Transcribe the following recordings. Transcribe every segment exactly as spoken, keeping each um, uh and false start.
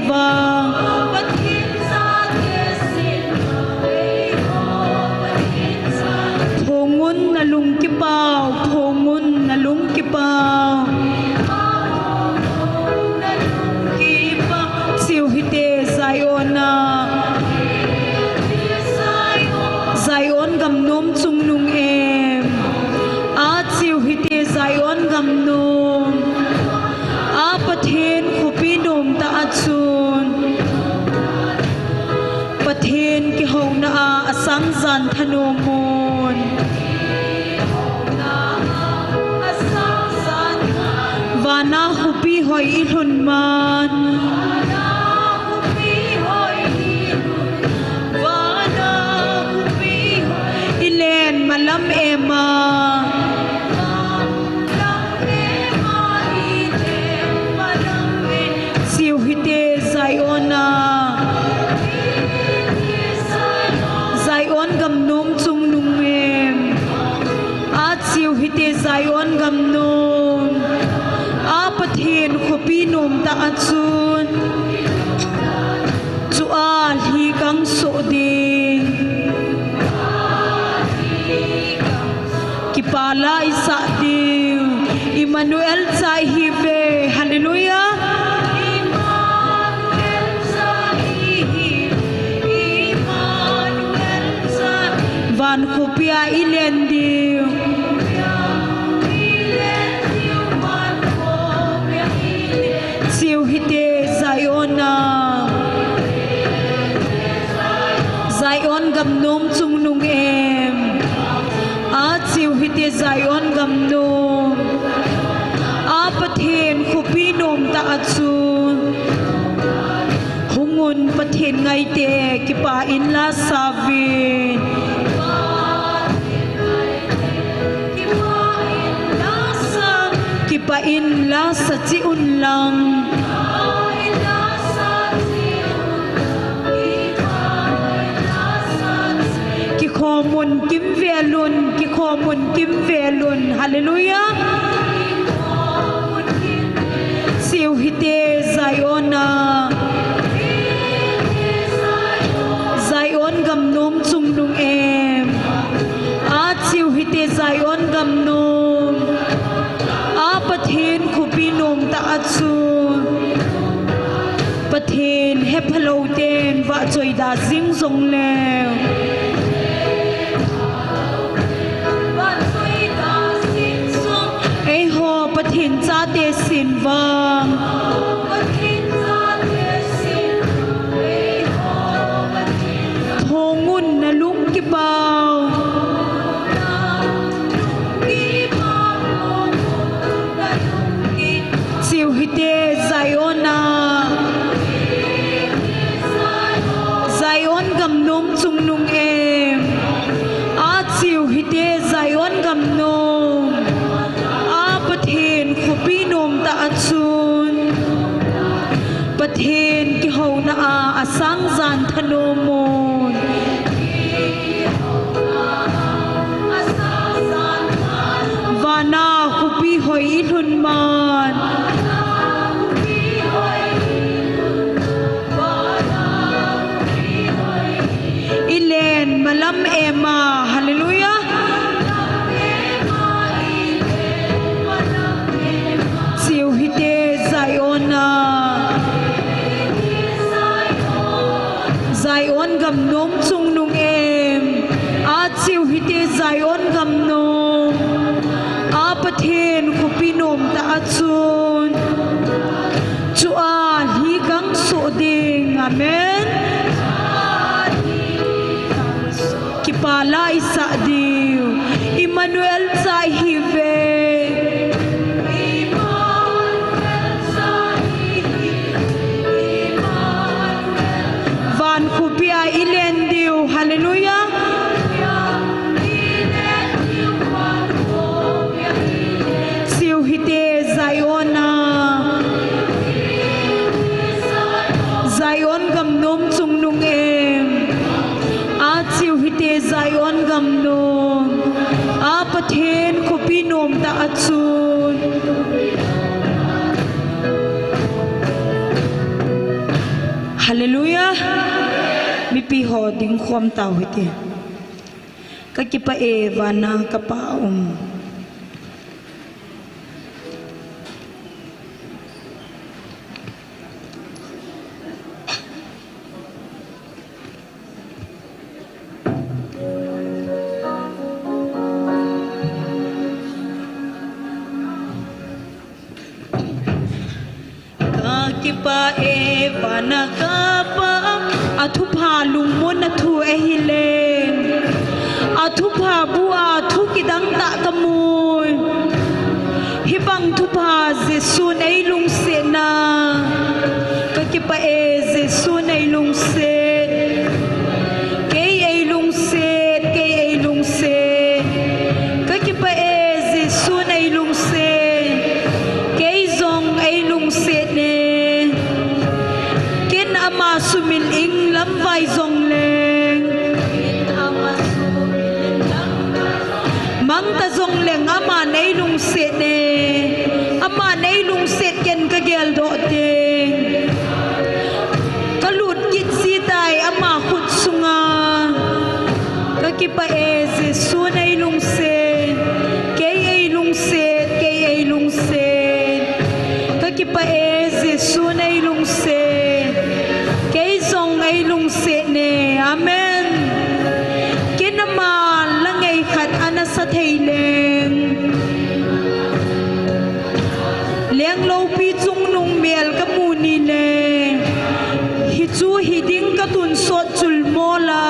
vang. Thongun nalung kipau, thongun nalung kipau. Chiu hite Zion a. Zion gam nom chungnung em. A chiu hite Zion gam nom. A Pathen khopi nom ta a chun. Pathen kihouna a asang jan thanom un. Vana khopi hoi i lhun man. I len malam ema. Chiu hite Zion a. Zion gam nom chungnung em. A chiu hite Zion gam nom. A Pathen khopi nom ta a chun. Chu a lhi kang so ding. Kipa la i sa diu. Emmanuel cha i hi ve. Hallelujah. Van khopi a i len diu. Chiu hite Zion a. Zion gam nom chungnung em. A chiu hite Zion gam nom. A Pathen khopi nom ta a chun. Hung un Pathen ngaite kipa in la sa vin. Kipa in la sa chi un lang. Kikhom un kimvel un, kikhom un kimvel un. Hallelujah. Chiu hite Zion a. Zion gam nom chungnung em. A chiu hite Zion gam nom. A Pathen khopi nom ta a chun. Pathen hephalou ten vahchoi da jing jong leu. Eiho Pathen chate sin vang. Thongun nalung kipau. Chiu hite Zion a. Zion gam nom chungnung em. A chiu hite Zion gam nom. A Pathen khopi nom ta a chun. Pathen kihouna a asang jan thanom un. Vana khopi hoi i lhun man. I len malam ema. Hallelujah. Chiu hite Zion a. Zion gam nom chungnung em. A chiu hite Zion gam nom. A Pathen khopi nom ta a chun. Chu a lhi kang so ding. Amen. Kipa la i sa diu. Emmanuel cha i hi ve. Van khopi a i len diu. Hallelujah. Chiu hite Zion a. Zion gam nom chungnung em. A chiu hite Zion gam nom. A Pathen khopi nom ta a chun. Hallelujah. Mipi ho dingkhom tau hite. Ka kipah e, vana ka Pa a um. Ka kipah e, vana ka Pa, a thupha lungmonna thu ahi le. A thupha bua thu kidang tah ka mu. Hibang thupha Jesu'n ei lungsetna. Ka kipah e, Jesu'n ei lungset. Kei ei lungset, kei ei lungset. Ka kipah e, Jesu'n ei lungset. Kei jong ei lungset ne. Ken ama sumil ing lamvai jong leng. Mangta jong leng aman ei lungset ne. Aman ei lungset ken ka geldoh te. Ka lut kit ji tai ama khut sunga. Ka kipah e, Jesu'n ei lungset. Kei ei lungset, kei ei lungset. Ka kipah e, Jesu'n ei lungset. Kei jong ei lungset ne. Amen. Ken ama la ngei khat ana sa thei leng. Lengloupi chungnung mel ka mu ni le. Hichu hiding ka tonsot chulmo la.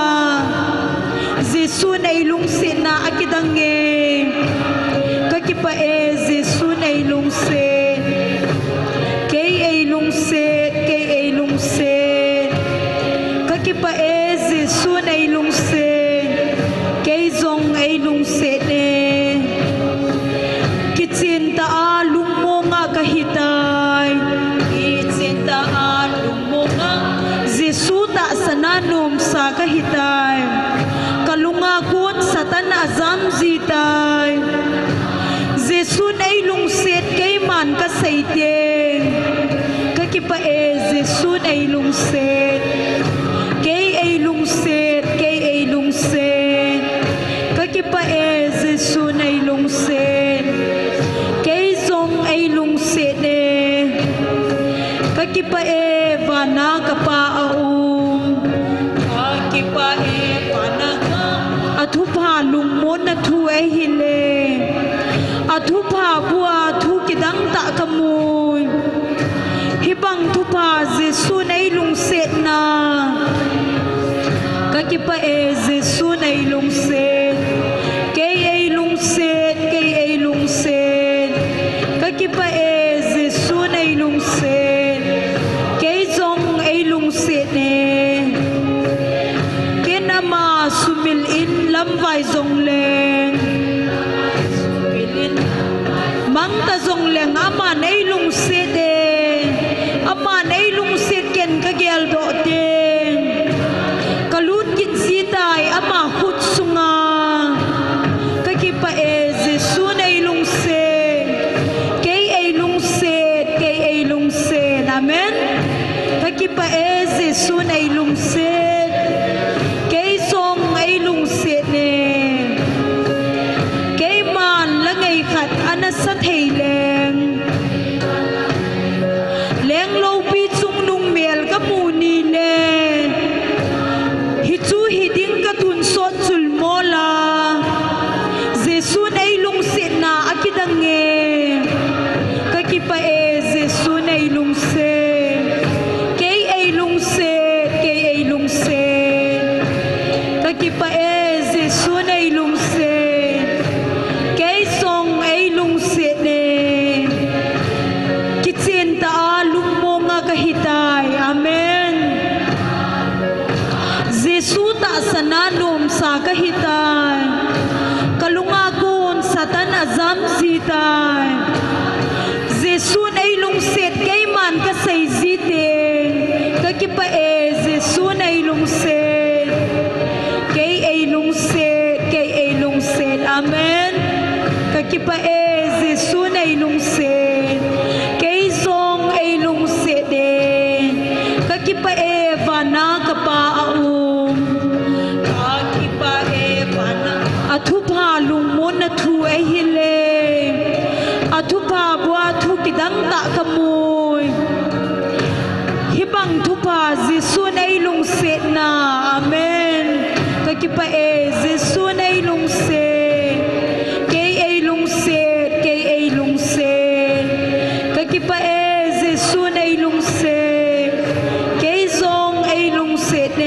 Jesu'n ei lungsetna akidang e. Ka kipah e, Jesu'n ei lungset. Kei ei lungset, kei ei lungset. Ka kipah e, Jesu'n ei lungset. Kei jong ei lungset e. Kichen tah a lungmonga ka hitai. Kichen tah a lungmonga. Jesu tahsan a nomsa ka hitai. Ka lunga kon Satan ajam ji tai. Jesu'n ei lungset keiman ka sei te. Ka kipah e, Jesu'n ei lungset. Kei ei lungset, kei ei lungset. Ka kipah e, Jesu'n ei lungset. Kei jong ei lungset e. Ka kipah e, vana ka Pa a um. Ka kipah e, vana ka. A thupha lungmonna thu ahi le. A thupha bua thu kidang tah ka mu. Hibang thupha Jesu'n ei lungsetna. Ka kipah e, Jesu'n ei lungset. Kei ei lungset, kei ei lungset. Ka kipah e, Jesu'n ei lungset. Kei jong ei lungset e. Ken ama sumil in lamvai jong leng. Mangta jong leng aman ei lungset e. Aman ei lungset ken ka geldoh te. Ka lut kit ji tai ama khut sunga. Ka kipah e, Jesu'n ei lungset. Kei ei lungset, kei ei lungset. Amen. Ka kipah e, Jesu'n ei lungset. Kei jong ei lungset ne. Keiman la ngei khat ana sa thei leng. Lengloupi chungnung mel ka mu ni le. Hichu hiding ka tonsot chulmo la. Jesu'n ei lungsetna akidang e. Ka kipah e, Jesu'n ei lungset. Kei ei lungset, kei ei lungset. Ka kipah e, Jesu'n ei lungset. Kei jong ei lungset e. Kichen tah a lungmonga ka hitai. Amen. Jesu tahsan a nomsa ka hitai. Ka lunga kon Satan ajam ji tai. Jesu'n ei lungset keiman ka sei ji te. Ka kipah e, Jesu'n ei lungset. Kei ei lungset, kei ei lungset. Amen. Ka kipah e, Jesu'n ei lungset. Kei jong ei lungset e. Ka kipah e, na kapa a um. Kakipah e, pana. Athupha lungmonna thu eihile. Athupha bua thu kidang tah kamui. Hibang thupha Jesu'n eilungsetna. Amen. Kakipah e, Jesu'n eilungset. Kei eilungset, kei eilungset. Kakipah e, Jesu'n eilungset. Kei jong eilungset e.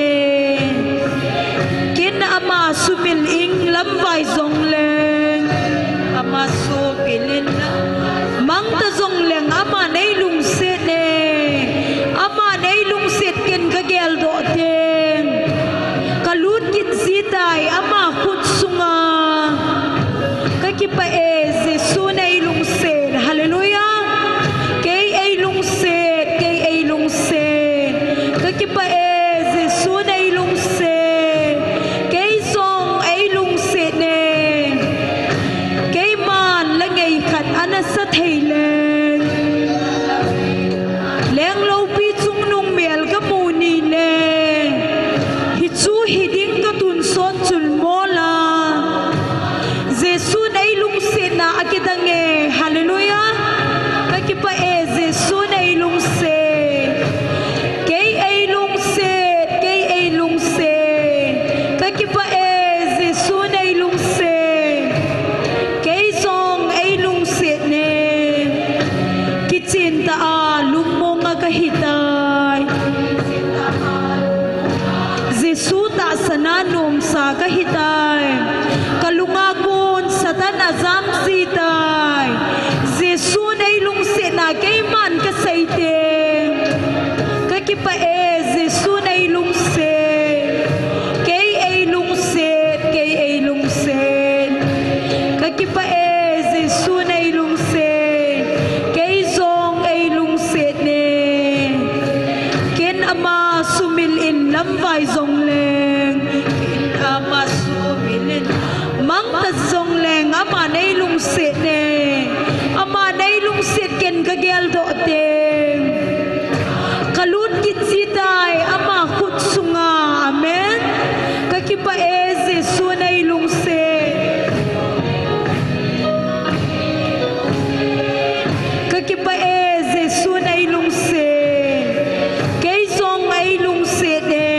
Ken ama sumil ing lamvai jongleng. Ama sumil in mangta jongleng aman eilungset e. Aman eilungset ken kageldoh teng. Kalut kit jitai ama khut sunga. Kakipah e, Jesu'n eilungset. Hallelujah. Kei eilungset, kei eilungset. Kakipah e, Jesu'n eilungset. Kei jong eilungset e. Keiman la ngei khat ana sa thei leng. Lengloupi chungnung mel kamu nile. Hichu hiding katonsot chulmo la. Jesu'n eilungsetna akidang e. Hallelujah. Kakipah e, Jesu'n eilungset. Kei eilungset, kei eilungset. Kakipah e, Jesu'n eilungset. Kei jong eilungset e. Kichen tah a lungmonga kahitai. Jesu tahsan a nomsa kahitai. Kalunga kon Satan ajam jitai. Jesu'n eilungsetna keiman kasei teng. Kakipah e, Jesu'n eilungset. Kei eilungset, kei eilungset. Kakipah e, Jesu'n eilungset. Kei jong eilungset e. Ken ama sumil in lamvai jongleng. Ken ama sumil in mangta jongleng aman eilungset e. Aman eilungset ken kageldoh teng. Kalut kit jitai ama khut sunga. Amen. Kakipah e, Jesu'n eilungset. Kakipah e, Jesu'n eilungset. Kei jong eilungset e.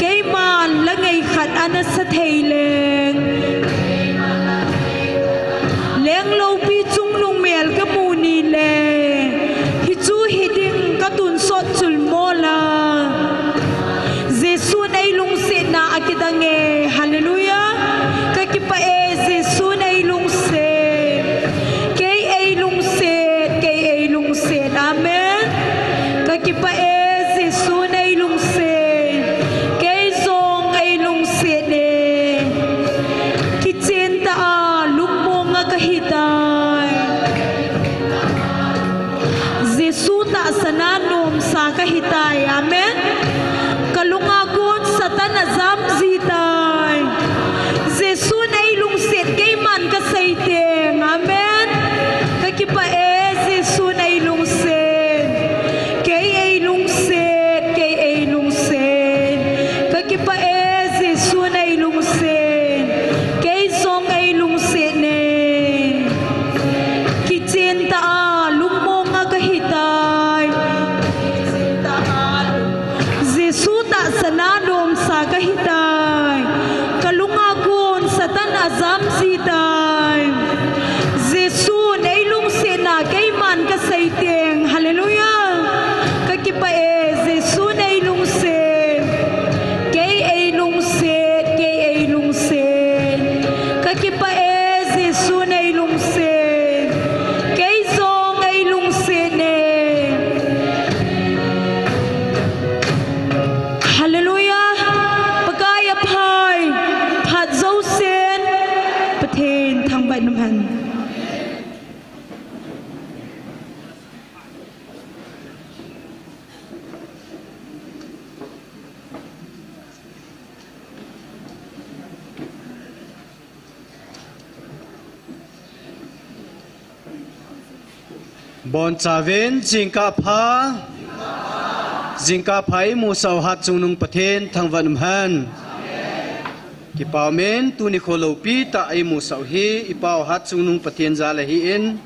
Keiman la ngei khat ana sa thei leng. Lengloupi chungnung mel kamu nile. Hichu hiding katonsot chulmo la. Jesu'n eilungsetna akidang e. Hallelujah. Kakipah e, Jesu'n eilungset. Kei eilungset, kei eilungset. Amen. Kakipah e, Jesu'n eilungset. Kei jong eilungset e. Kichen tah a lungmonga kahitai. Jesu tahsan a nomsa kahitai. Amen. Kalunga kon Satan ajam jitai. Jesu'n eilungset keiman kasei teng. Amen. Kakipah e, Jesu'n eilungset. Kei eilungset, kei eilungset. Kakipah e, Jesu'n eilungset. Kei jong eilungset e. Kichen tah a lungmonga kahitai. Jesu tahsan a nomsa kahitai. Kalunga kon Satan ajam jitai. Jesu'n eilungsetna keiman kasei teng. Hallelujah. Kakipah e, Jesu'n eilungset. Kei eilungset, kei eilungset. Kakipah e, Jesu'n eilungset. Kei jong eilungset e. Hallelujah. Pakai aphai. Phat jousen Pathen thangvah in umhen. Bonchauvin jingkah pha. Jingkah pha imusah u Hatchungnung Pathen thangvah in umhen. Kipa umin, tuni kho loupi tah imusah u hi ipa u Hatchungnung Pathen jal ahin,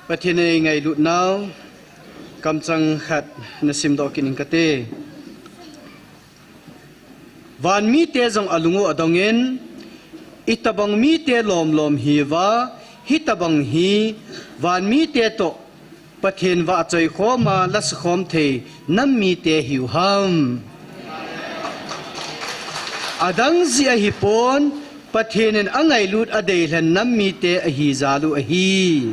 Pathen in eingailut nau kamchang khat nasimdoh kit ing kate. Van mite jong alung u adongin, itobang mite lomlom hiuva, hitobang hi van mite toh Pathen vahchoi khom a lasa khom thei nam mite hiu ham. Adang jeh ahipon, Pathen in angailut adeilhen nam mite ahi jal u ahi.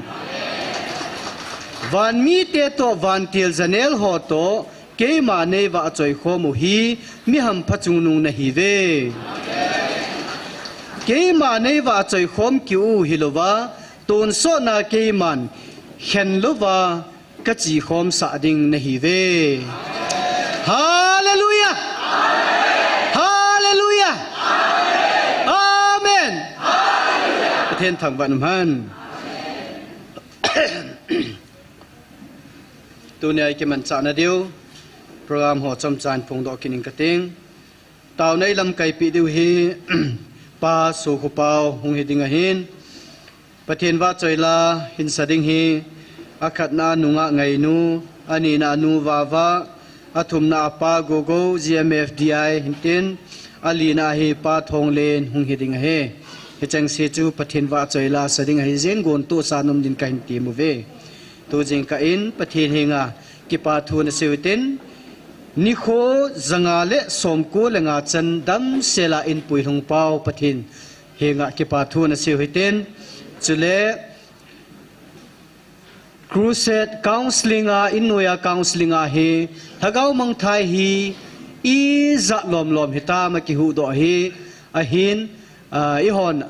Van mite toh vantil janel ho toh keima neivahchoi khom u hi mi hampha chungnung nahiuve. Keima neivahchoi khom kit u hilouva, tonsot na keiman khen louva kache khomsah ding nahiuve. Hallelujah! Hallelujah! Amen! Pathen thangvah in umhen. Tunia ikimanchah nadiu program ho chomchan phongdoh kit ing kating. Taona ilamkaipeh diu hi Pa Sokhopao hung hiding ahin. Pathen vahchoi la hinsa ding hi, akhatna Nungah Ngainu, anina Nu Vava, athumna a Pa Gogo, G M F D I hintin, alina hi Pa Thonglen hung hiding ahi. Hichengse chu Pathen vahchoi la sa ding ahi, jeng gon tohsa nom din kahin temuve. Tujingkah in Pathen henga kipa thu nasei u hitin, nikho janga le somko le nga chan damsel a eipui lhung pau Pathen henga kipa thu nasei u hitin, chule Crusade counseling a, innoiya counseling a hi, lhagao mangthai hi ijat lomlom hitam akihuhdoh ahi, ahin, ah, eihon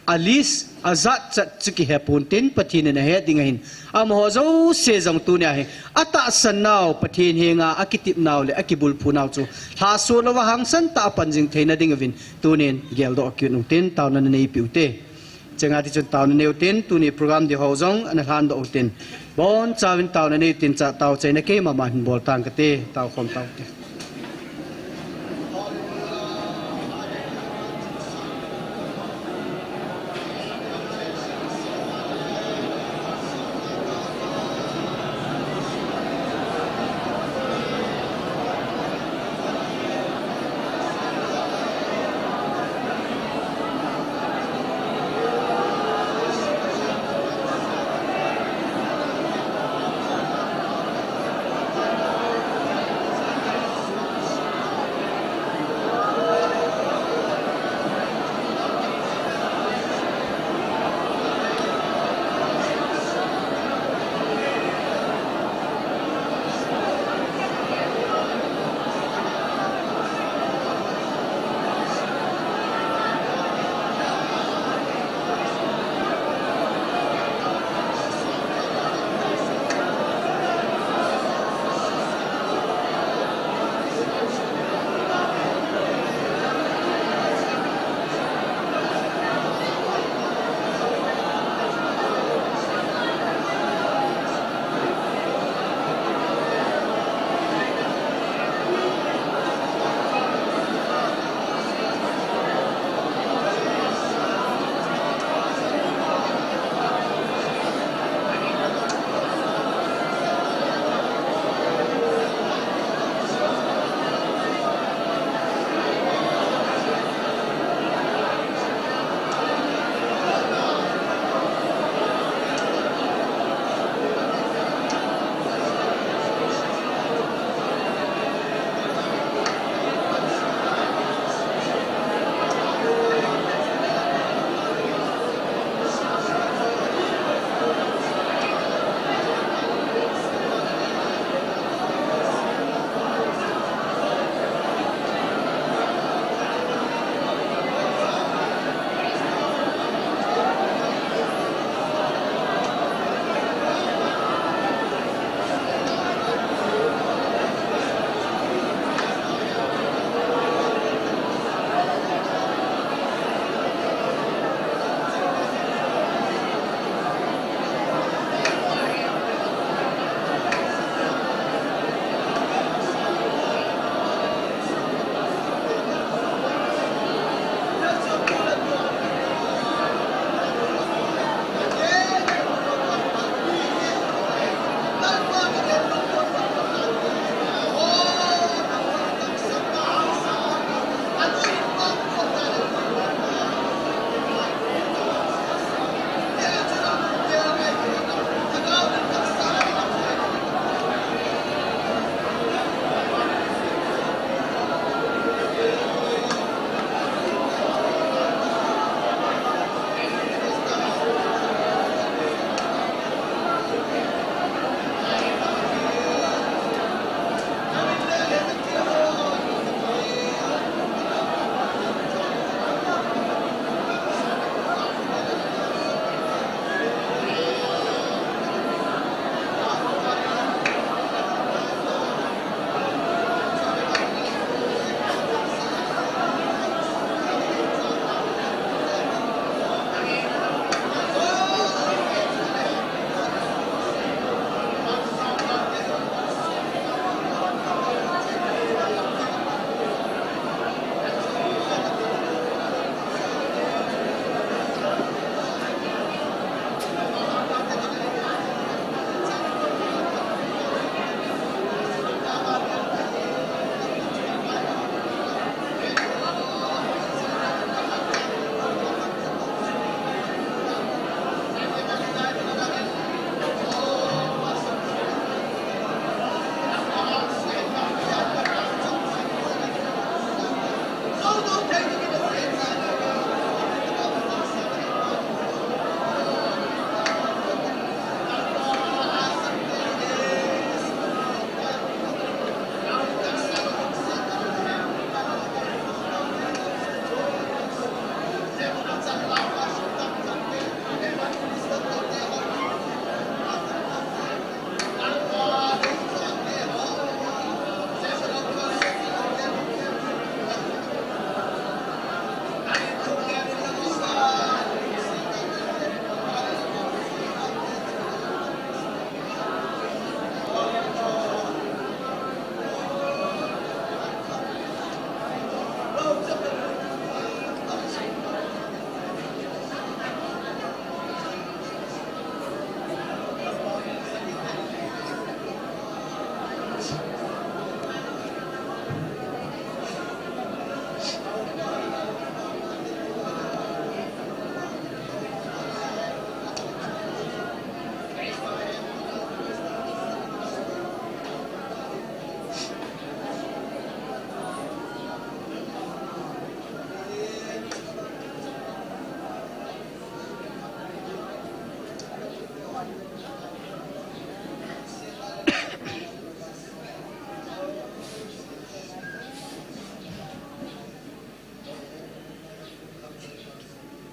a list ajat chat chu kiheponte, Pathen in ahet ding ahin, amaho jouse jong tunia hi atahsan nau, Pathen henga akitep nau le akibulphu nau chu lhaso louva hangsan tah a panjing theina dinguvin tunin geldoh kit ungtin, taona naneipeh ute. Chenga tichun taona neiutin, tuni program ding ho jong ana lhandoh utin. Bonchauvin taona neiutin, cha taochaina keima ma hin bol tang kate, taokhom taute.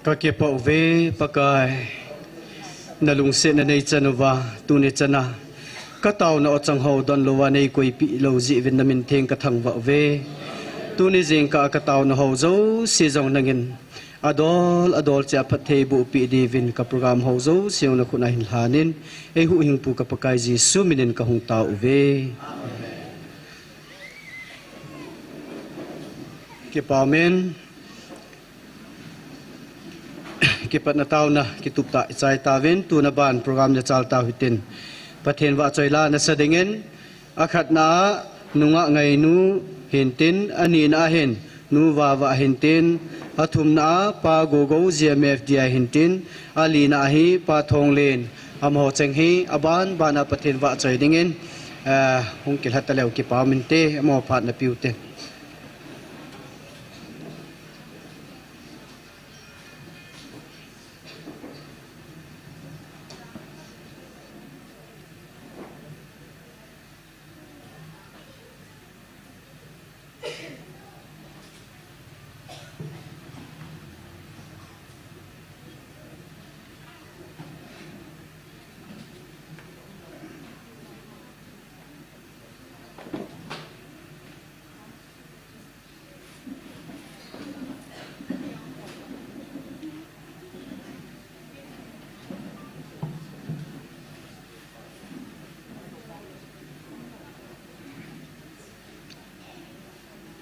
Ka kipah uve, Pakai. Na lungsetna nei chan uva, tuni chana ka taona o chang ho don louva nei koipi lou jeh uvin na min theng ka thangvah uve. Tuni jingkah a ka taona ho jouse jong nangin adol, adol cheh a phatthei boh peh diuvin ka program ho jouse na khut a hin lhanin, ei huhhingpu ka Pakai Jesu minin ka hung tao uve. Kipah umin. Kipatna taona kitup tah i chai tauvin, tuna ban program na chal tau hitin. Pathen vahchoi la na sa dingin, akhatna a nungah ngainu hintin, anina a hin Nu Vava hintin, athumna a Pa Gogo G M F D I hintin, alina a hi Pa Thonglen, amaho cheng hi aban ban a Pathen vahchoi dingin, eh, hung kilha taleu kipah umin te, amaho phat na piu te.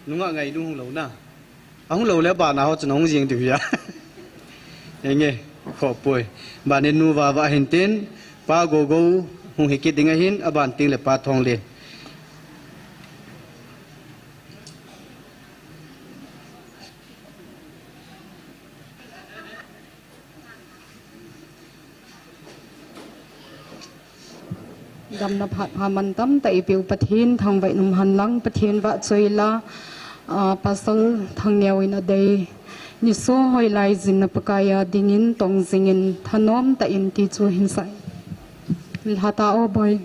Nungah ngainu hung lou na. Ahung lou le bana ho chun hung jing diu hia. Enge, khopoi. Banin Nu Vava hintin, Pa Gogo hung hi kit ding ahin, aban teng le Pa Thonglen. Damna phat pha mantam tah eipeu Pathen thangvah in um hen lang, Pathen vahchoi la, ah, Pastor Thangneo in adei. Niso hoilai jin na Pakai a dingin tong jingin thanom tah in ti chu hin sa. Lha ta o boi.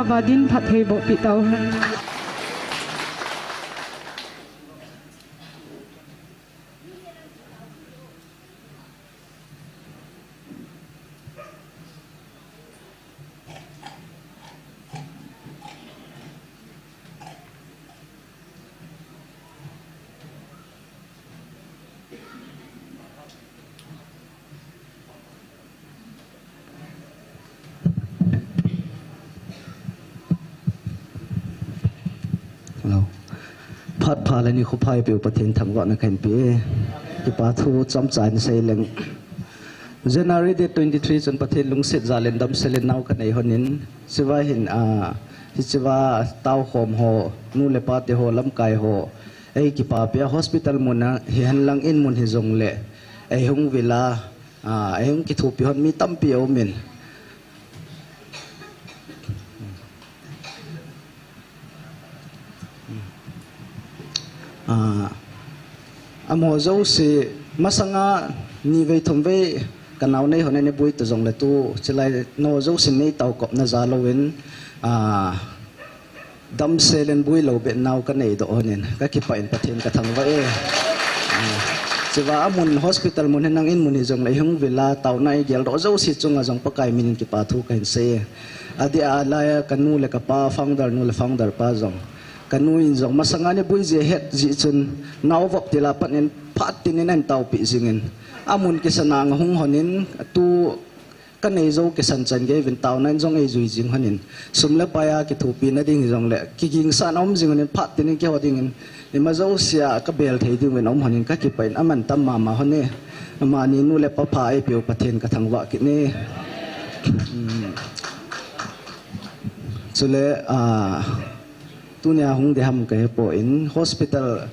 Vadin phatthei boh pi tau hen. Hello. Phat pha le nikho pha eipeu Pathen thangvahna kahin pe e. Kipa thu chomcha in sei leng. January date twenty-three chun Pathen lungset jal in damsel in nao kanei hon in. Hichea hin, ah, hichea taokhom ho, nu le pa te ho, lamkai ho, ei kipapi a hospital mun a hihen lang in mun hijongle ei hung vil a, ah, ei hung kithopi hon mi tampi aum in. Ah, amaho jouse masanga ni vei thum vei kanao nei hon in, nei bui ta jongle tu chilai nao jouse nei tao kopna jal louvin, ah, damsel in bui lou beh nao kanei doh hon in, kakipah in Pathen kathangvah e. Ah, hichea amun hospital mun hihen lang in mun hijongle ei hung vil a taona ei geldoh jouse chunga jong Pakai min in kipa thu kahin sei e. Adeh a laia kanu le kapa founder nu le founder pa jong, kanu in jong masanga ni bui jeh het jeh chun nao vop til a pat in phat tin in ahin taopi jing in, amun kisan a ahung hon in, tu kanei jou kisan chan gei vin taona in jong ei jui jing hon in, sum le pai a kithopina ding hijongle kigingsan aum jing hon in phat tin in kihou ding in, ima jouse a kabel thei ding uvin aum hon in kakipah in aman tam mama hon e. Amani nu le pa pha eipeu Pathen kathangvah kit e. Hmm. Chule, ah, tunia hung ding ham kahe poi, hospital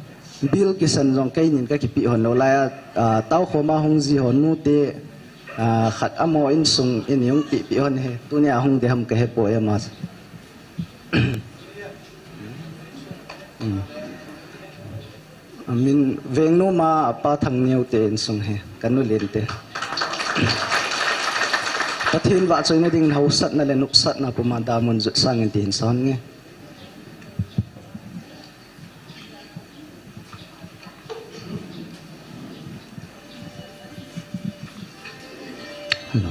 bill kisan jong keinin kakipeh hon lou lai a, ah, taokhom a hung ji ho nu te, ah, khat amaho insung in hung pehpeh hon e, tunia hung ding ham kahe poi ama. Hmm. Amin Vengnom a Pa Thangneo te insung hi, kanu len te. Pathen vahchoina ding hausatna le nopsatna puma damun jot sangin tin hin sa hon nge. Hello.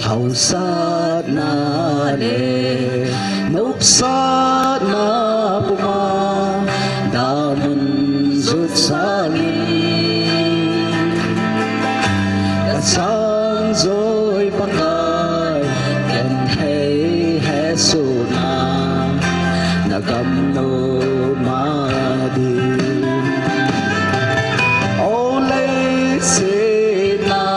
Hausatna le nopsatna puma damun jot sangin, kachang joi Pakai, ken hei hesohna nagam nom a ding. O leiset a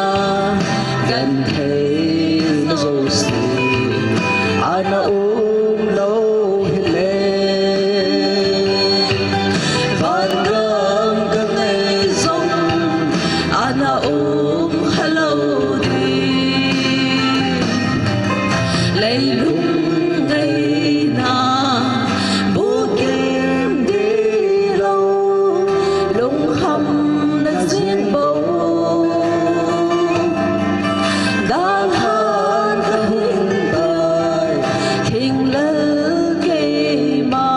gentheina jouse ana um lou hile, vangam kangai jong ana um khalou ding. Leilung ngaina bukim ding lou, lungkhamna jin bou, dalhan kahung kai, thinglel keima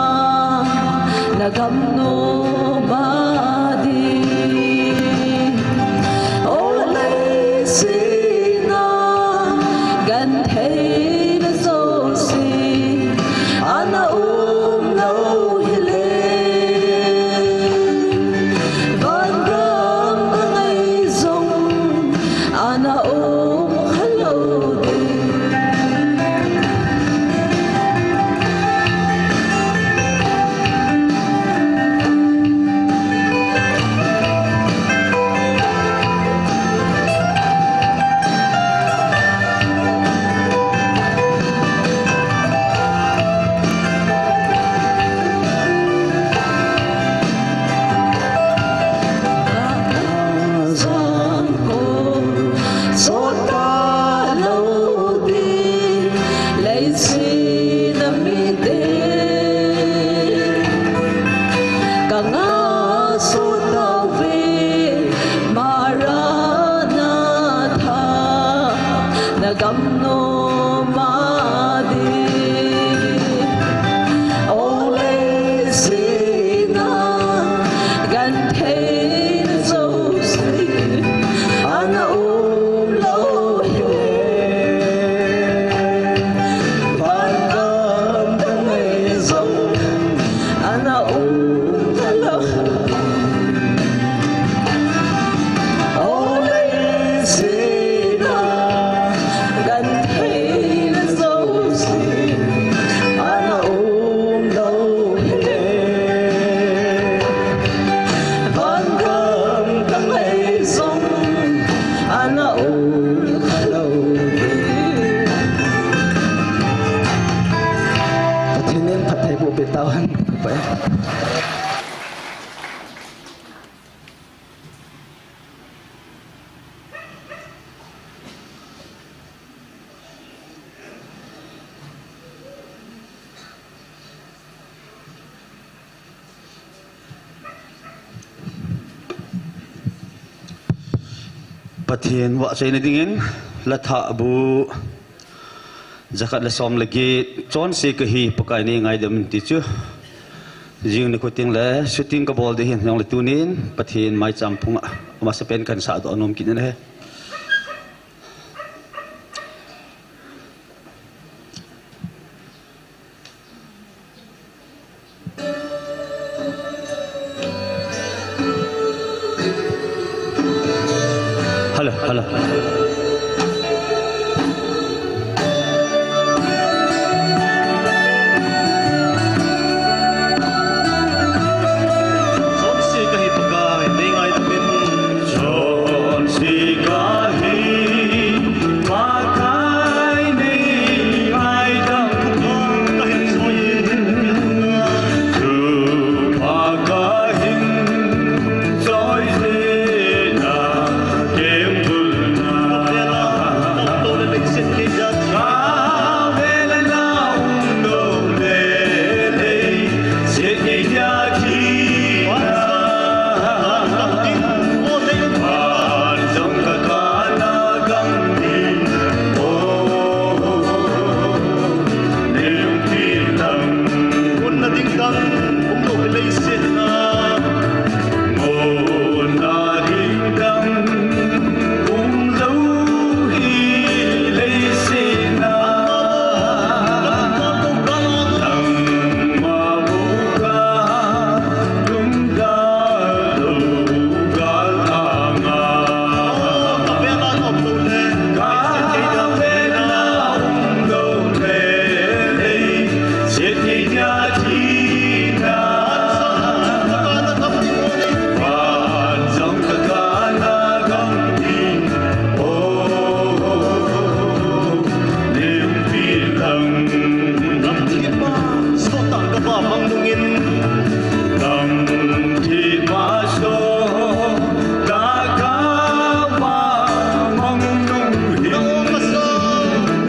nagam nom a ding. O leiset a gentheina jouse ana um lou hile, vangam kangai jong ana um khalou ding. Ana um talou. O leiset a gentheina jouse ana um lou hile. Vangam kangai jong ana um talou. Pathen in phattheiboh peh tauhen. Pathen vahchoina dingin, Lathahbu jakhat le som le get, Chonse kahi Pakai neingaidam in ti chu. Jing nikho tengle shooting kabol ding ahin, jongle tunin Pathen maicham phunga amasapen kahin sahdoh nom kit in ahi. Hello, hello. Chonse kahi Pakai neingaidam in. Chonse kahi Pakai neingaidam in. Thupha kahin choi jeh a kemtulna. Kavel a um lou le lei, siat kei dia thina. Van jong kakana gam ding. Oh, nei umpi lang. Munna ding dang um lou hi leiset a. Munna ding dang um lou hi leiset a. Nangma bou ka lungdal lou gal anga. Kavel a um lou le lei, siat kei dia thina. Van jong kakana gam ding. Oh, nei umpi lang. Gamthip a sot a kava mang nungin. Gamthip a sot a kava mang nungin. Na um kasa,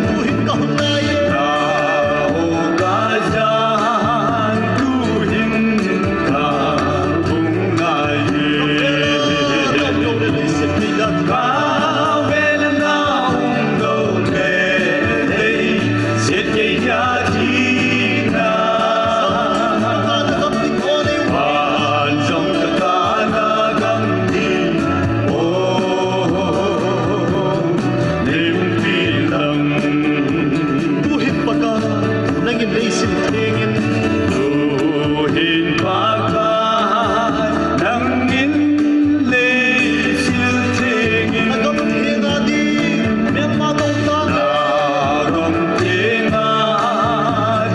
tuhin kahung nai. Na um kasa, tuhin kahung nai. Kavel a um lou le lei, siat kei dia thina. Van jong kakana gam ding. Oh, nei umpi lang. Tuhin Pakai, nangin leiset thengin. Tuhin Pakai, nangin leiset thengin. Na gam thenga ding melma tou tang. Na gam thenga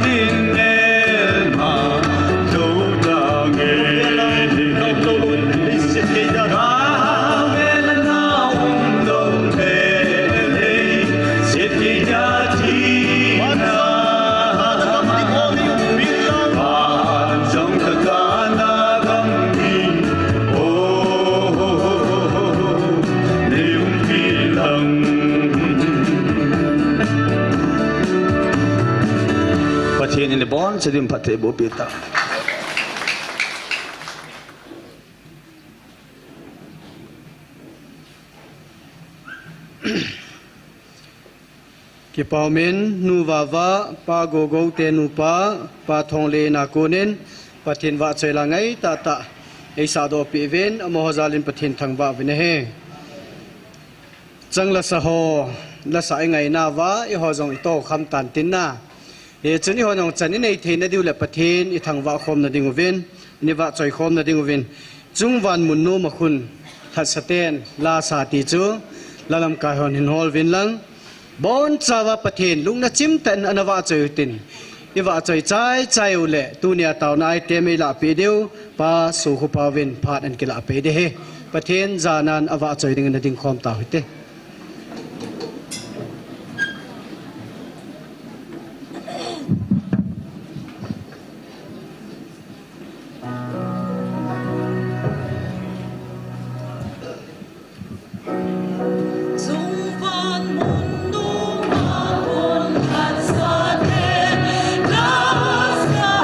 ding melma tou tang e. Kavel a um lou le lei, siat kei dia. Kavel a um lou le lei, siat kei dia thina. Van jong kakana gam ding. Oh, nei umpi lang. Pathen in ibonchauva phattheiboh peh tauhen. Kipah umin, Nu Vava, Pa Gogou te nupa, Pa Thongle in a konin, Pathen vahchoi la ngai tahtah eisahdoh peh uvin, amaho jal in Pathen thangvah uvin ahi. Chang lasa ho, lasa ingainauva, eiho jong itoh kham tan tin na. Hichun eihon jong chan inei theina diu le Pathen ithangvah khomna ding uvin, inivah choi khomna ding uvin, chungvan mun nom a khun lhatsa ten la sa ti chu lalamkai hon hin hol uvin lang, bonchauva Pathen lungna chimtah in ana vah choi utin, ivah choi chai chai u le tunia taona item eilah peh diu Pa Sokhupa uvin phat ana kilah peh ding ahi. Pathen janan avah choi dingin ana ding khom tau hite.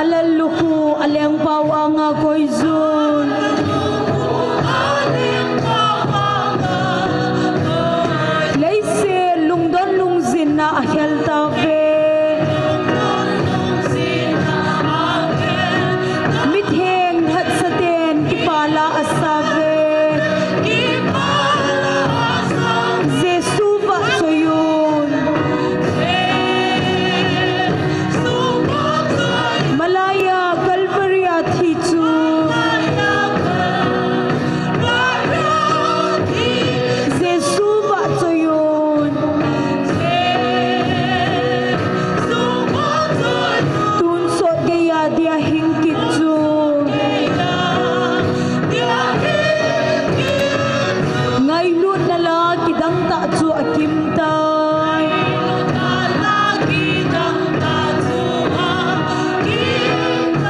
A lallukhuh, a lengpau anga koijun. Leiset lungdon lungjinna a khel tauve. Mitheng lhatsa ten kipah la asauve. Jesu vah choi un. Malaiya Calvary a thi chu Jesu vah choi un. Tonsot geiya dia hing kit chu ngailutna la kidang tah chu akim tai.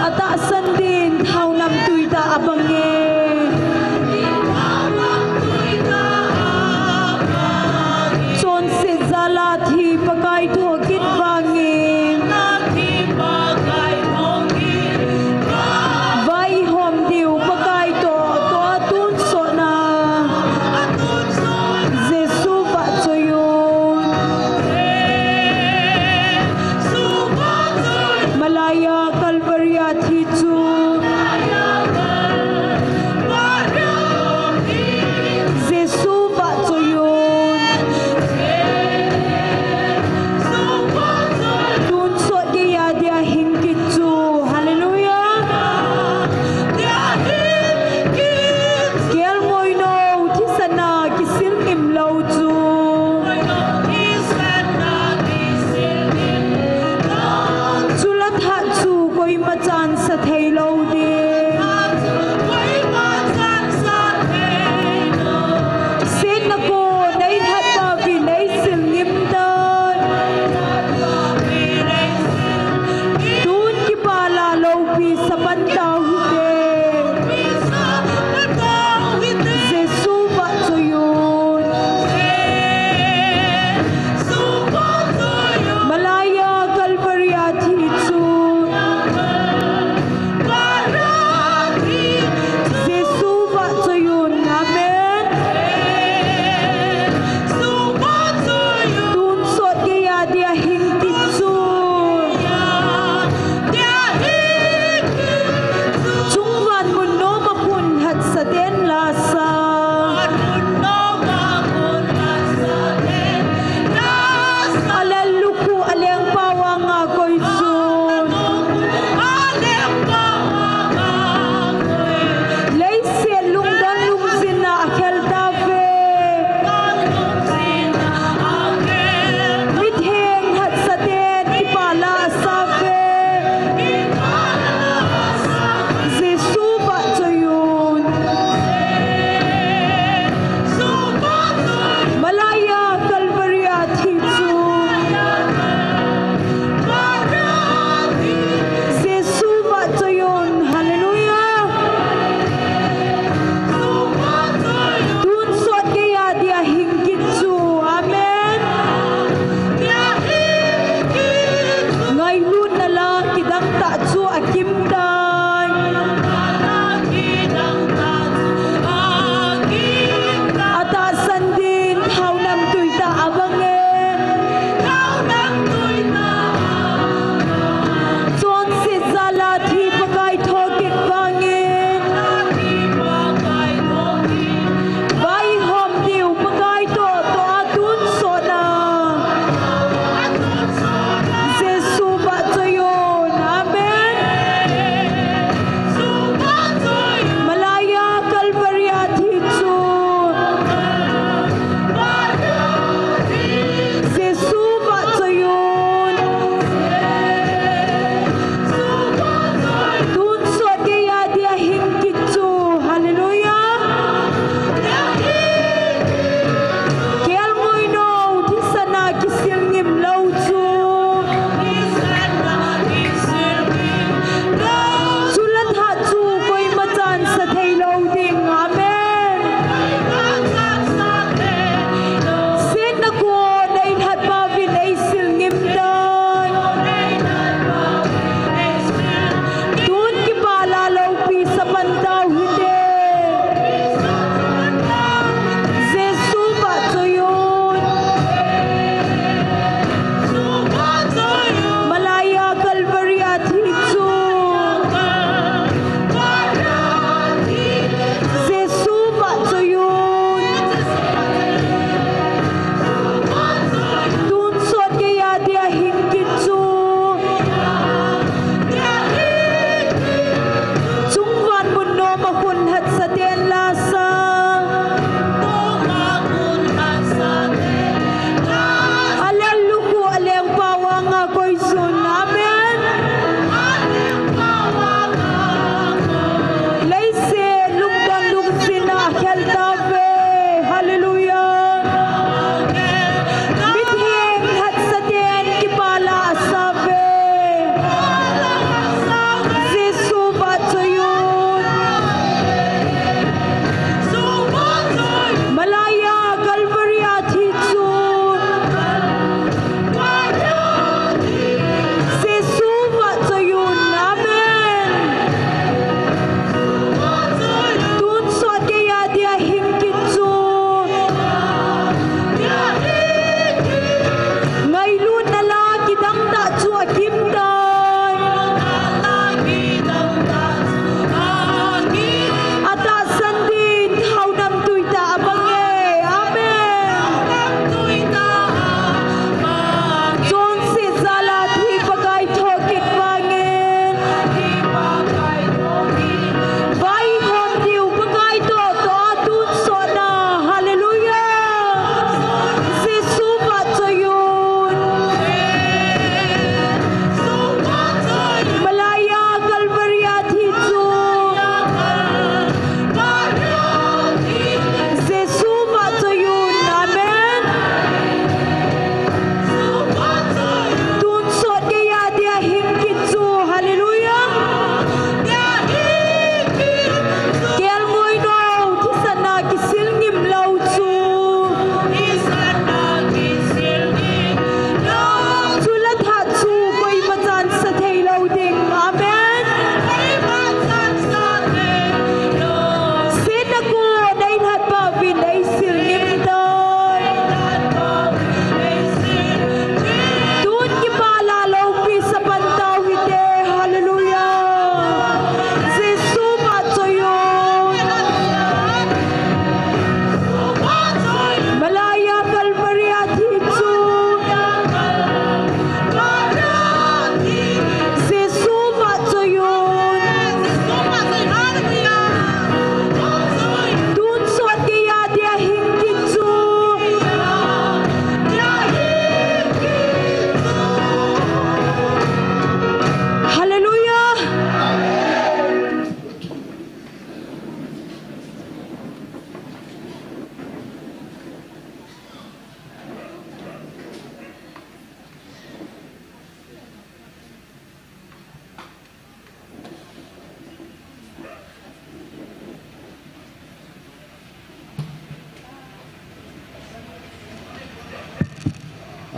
Atahsan din thao namtui tah abang e. Chonset jal a thi Pakai thokit vangin, vaihom diu Pakai toh, toh a tonsot na Jesu vah choi un. Malaiya Calvary a thi chu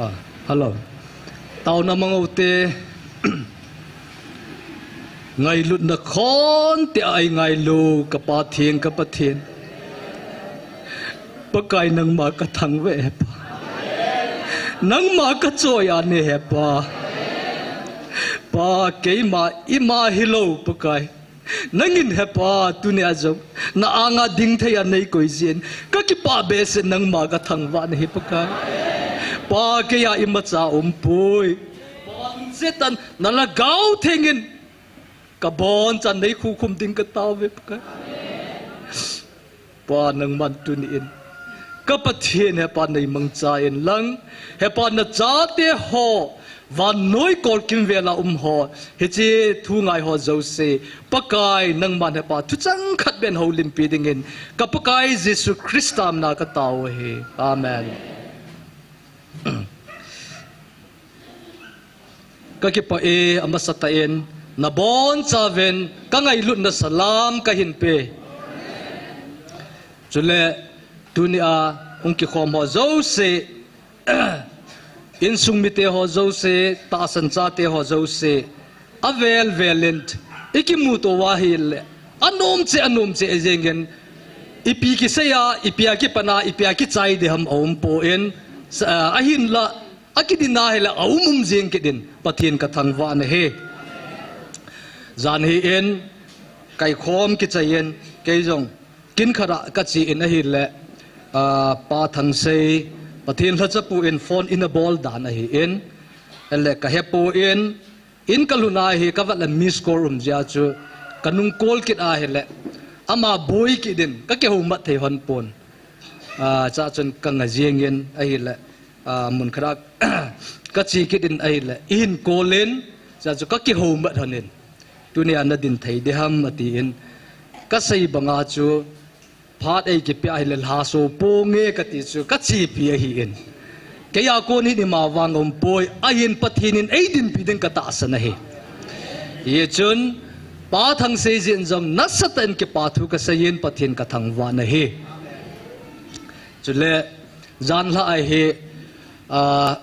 Hello. Taona mangou te. Ngailutna khon te a i ngailu ka Pathen, ka Pathen. Pakai nangma ka thangvah e he Pa. Nangma ka choi ane he Pa. Pa keima ima hilou Pakai. Nangin he Pa, tunia jong na anga ding thei a nei koi jin, ka kipah behseh nangma ka thangvah na hi Pakai. Pa kei a imacha umpoi. Pa lungset tah in na Lhagao Theng in ka bonchan nei khukhum ding ka taove Pakai. Pa nangman tuni in ka Pathen he Pa nei mangcha in lang, he Pa na chate ho vannoi kolkim vel a um ho, hiche thu ngai ho jouse, Pakai nangman he Pa thuchang khat beh in houlimpi dingin ka Pakai Jesu Christa mina ka tao ahi. Amen. Ka kipah e, amasa tah in na bonchauvin ka ngailutna salam ka hin pe. Chule tunia hung kikhom ho jouse, insung mite ho jouse, tahsan chate ho jouse, avel vel in i kimuto uva ahile, anom cheh, anom cheh jeng in, ipi kisei a, ipi a kipan a, ipi a kichai ding ham aumpoi, sa-, ahinla, akidin ahile, aum um jeng kit in, Pathen ka thangvah na hi. Jan hi in, kaikhom kichai in, kei jong, kin khat a ka che in ahile, ah, Pa Thangsei, Pathen lhachapu in phone in abol dan ahi in, ahile ka hepoi, in ka lhun a hi ka vet le miss call um jeh a chu ka nung call kit ahile, ama boi kit in ka kihoumat thei hon pon. Ah, chua chun ka nga jeng in ahile, ah, mun khat a ka che kit in ahile, i hin call in, chua chu ka kihoumat hon in, tunia na din thei ding ham ati in, ka sei banga chu, phat ei kipe ahile lhaso ponge kati chu ka chepi ahi in. Kei a kon hin ima vang umpoi, ahin Pathen in eidinpi ding ka tahsan ahi. Hichun, Pa Thangsei jeh in jong nasatah in kipa thu ka sei in Pathen ka thangvah na hi. Chule, janhi a hi, ah,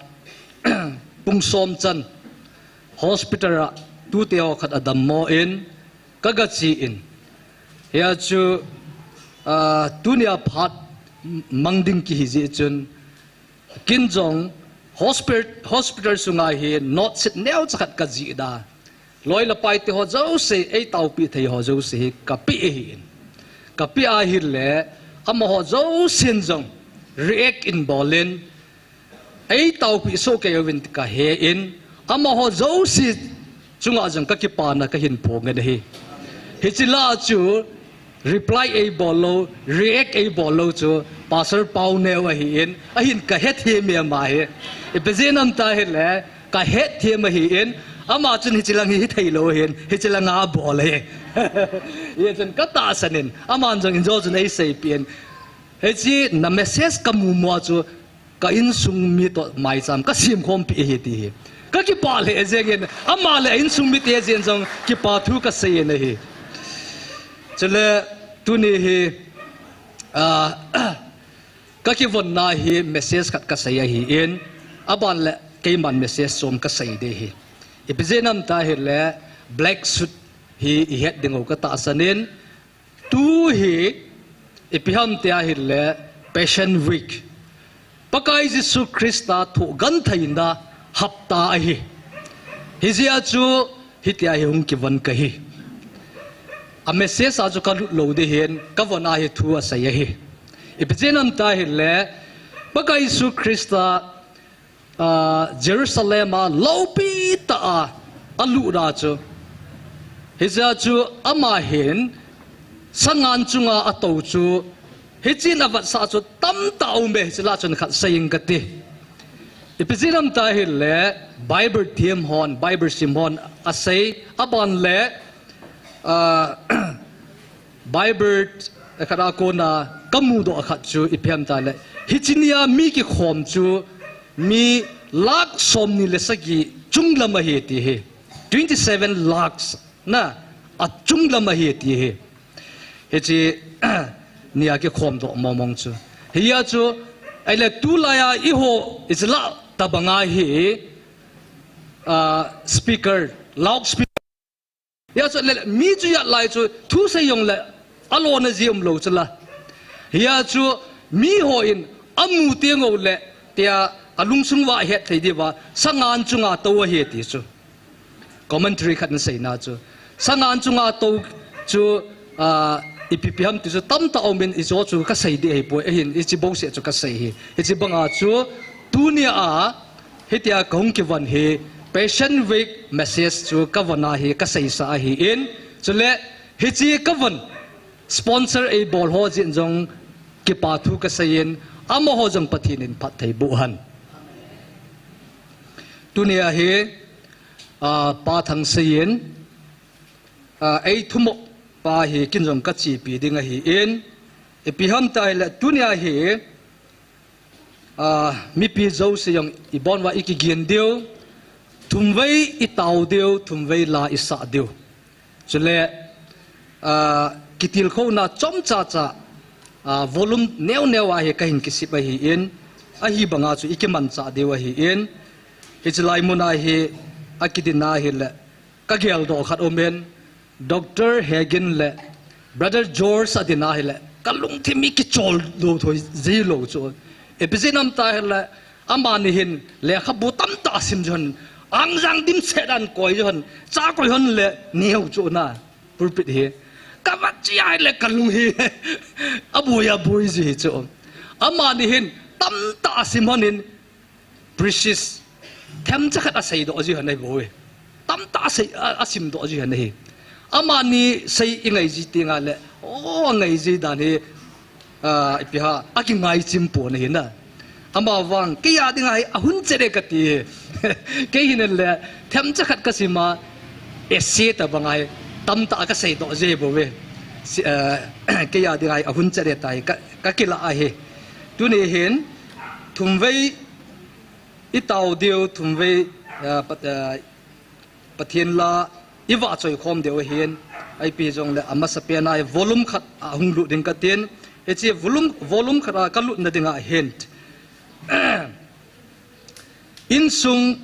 pung som chan, hospital a tute ho khat adammo in, ka ga che in. Hia chu, ah, tunia phat mang ding kihi jeh chun, kin jong hospital, hospital sunga hi note sheet neocha khat ka jih da. Loi le pai te ho jouse, ei taopi thei ho jouse hi ka pe ahi in. Ka pe ahile, amaho jousen jong react in bol in, ei taopi soh kei uvin ka he in, amaho jouse chunga jong ka kipana ka hin phong in ahi. Hiche lah a chu reply ei bol lou, react ei bol lou chu Pastor Pauneo ahi in, ahin ka hethem e ama hi. Ipi jeh ham tia ahile, ka hethem ahi in, ama chun hiche lang hi hithei lou ahi in, hiche lang a bol ahi. Hichun ka tahsan in, aman jong injo chun ei seipeh in. Hiche na message ka mu mo a chu, ka insung mi toh maicham ka semkhompi ahi ti hi. Ka kipah lheh jeng in, ama le a insung mite jeng jong kipa thu ka sei in ahi. Chule tuni hi, ah, ka kivonna hi message khat ka sei ahi in, aban le keiman message som ka sei ding ahi. Ipi jeh ham tia ahile black suit hi i het ding u ka tahsan in, tu hi, ipi ham tia ahile, Passion Week. Pakai Jesu Christa thohgim theina hapta ahi. Hijeh a chu, hitia hi hung kivon kahi. A message a chu ka lut lou ding ahin, ka von a hi thu asei ahi. Ipi jeh ham tia ahile, Pakai Jesu Christa, ah, Jerusalem a loupi tah a alut a chu. Hijeh a chu ama hin sangan chunga atou chu. Hichun avetsah chu tamtah aume, hiche lah a chun khat sei inge kati. Ipi jeh ham tia ahile Bible them hon, Bible sim hon asei, aban le, ah, Bible khat a kona ka mudoh khat chu ipi ham tia ahile, hiche nia mi kikhom chu mi lakh somni le sagi chunglam ahi ti hi. Twenty seven lakhs na achunglam ahi ti hi. Hiche nia kikhom doh mong mong chu. Hia chu, ahile tulai a eiho, hiche lah Tabanga hi, ah, speaker, loud speaker. Hia chu le, mi chu hia lai chu thu sei jong le, alona ji umlou chu la. Hia chu mi hon amu teng uleh, tia alungsung uva ahet thei diuva, sangan chunga tou ahi ti chu. Commentary khat in seina chu. Sangan chunga tou chu, ah, ipi ipi ham ti chu tamtah umin hiche chu kasei ding ahipoi, ahin hiche bouseh chu kasei ahi. Hiche banga chu tunia, hitia kahung kivon hi Passion Week message chu kavon ahi, kaseisa ahin. Chule hiche kavon sponsor eibol ho jeh in jong kipa thu kaseiyin, amaho jong Pathen in phatthei boh hen. Tunia hi, ah, Pa Thangsei in, ah, eithumop pa hi kin jong kachepi ding ahin, ipi ham tile tunia hi, ah, mipi jouse jong ibon uva ikigin diu, thumvei itao diu, thumvei la isah diu. Chule, ah, kitilkhouna chomcha cha, ah, volume neo neo a hi kahin kisem ahin, ahi banga chu ikimanchah diu ahin, hiche lai muna hi akidinna hile, kageldoh khat umin, Doctor Hagin le Brother George adinna hile, kalungthim hi kichol lou thoi jilou chu. Ipi jeh ham tile, amani hin lekhabu tamtah asim jeh un, angjang dimset a koi jeh un, cha koi hon le neo chu na, pulpit hi. Kavahchoi ahile kalung hi aboi aboi ji chu. Amani hin tamtah asim hon in, precious, themcha khat aseidoh ji hon ahi bou e. Tamtah asei, a, asimdoh ji hon ahi. Amani sei ingai ji tengle, o, angai ji dan hi, ah, ipi ham, akingai chim pon ahi na. Amavang, kei a dinga hi ahun chet e kati. Kei hin le, themcha khat kasima, essay tabang ahi, tamtah kaseidoh ji bou e. Si, ah, kei a dinga hi ahun chet e tai, ka, kakila ahi. Tuni hin, thumvei itao diu, thumvei, ah, Pat-, ah, Pathen la ivahchoi khom diu ahin, ipi jongle amasapen a volume khat ahung lut ding katin, hiche volume, volume khat a kalutna dinga hin, insung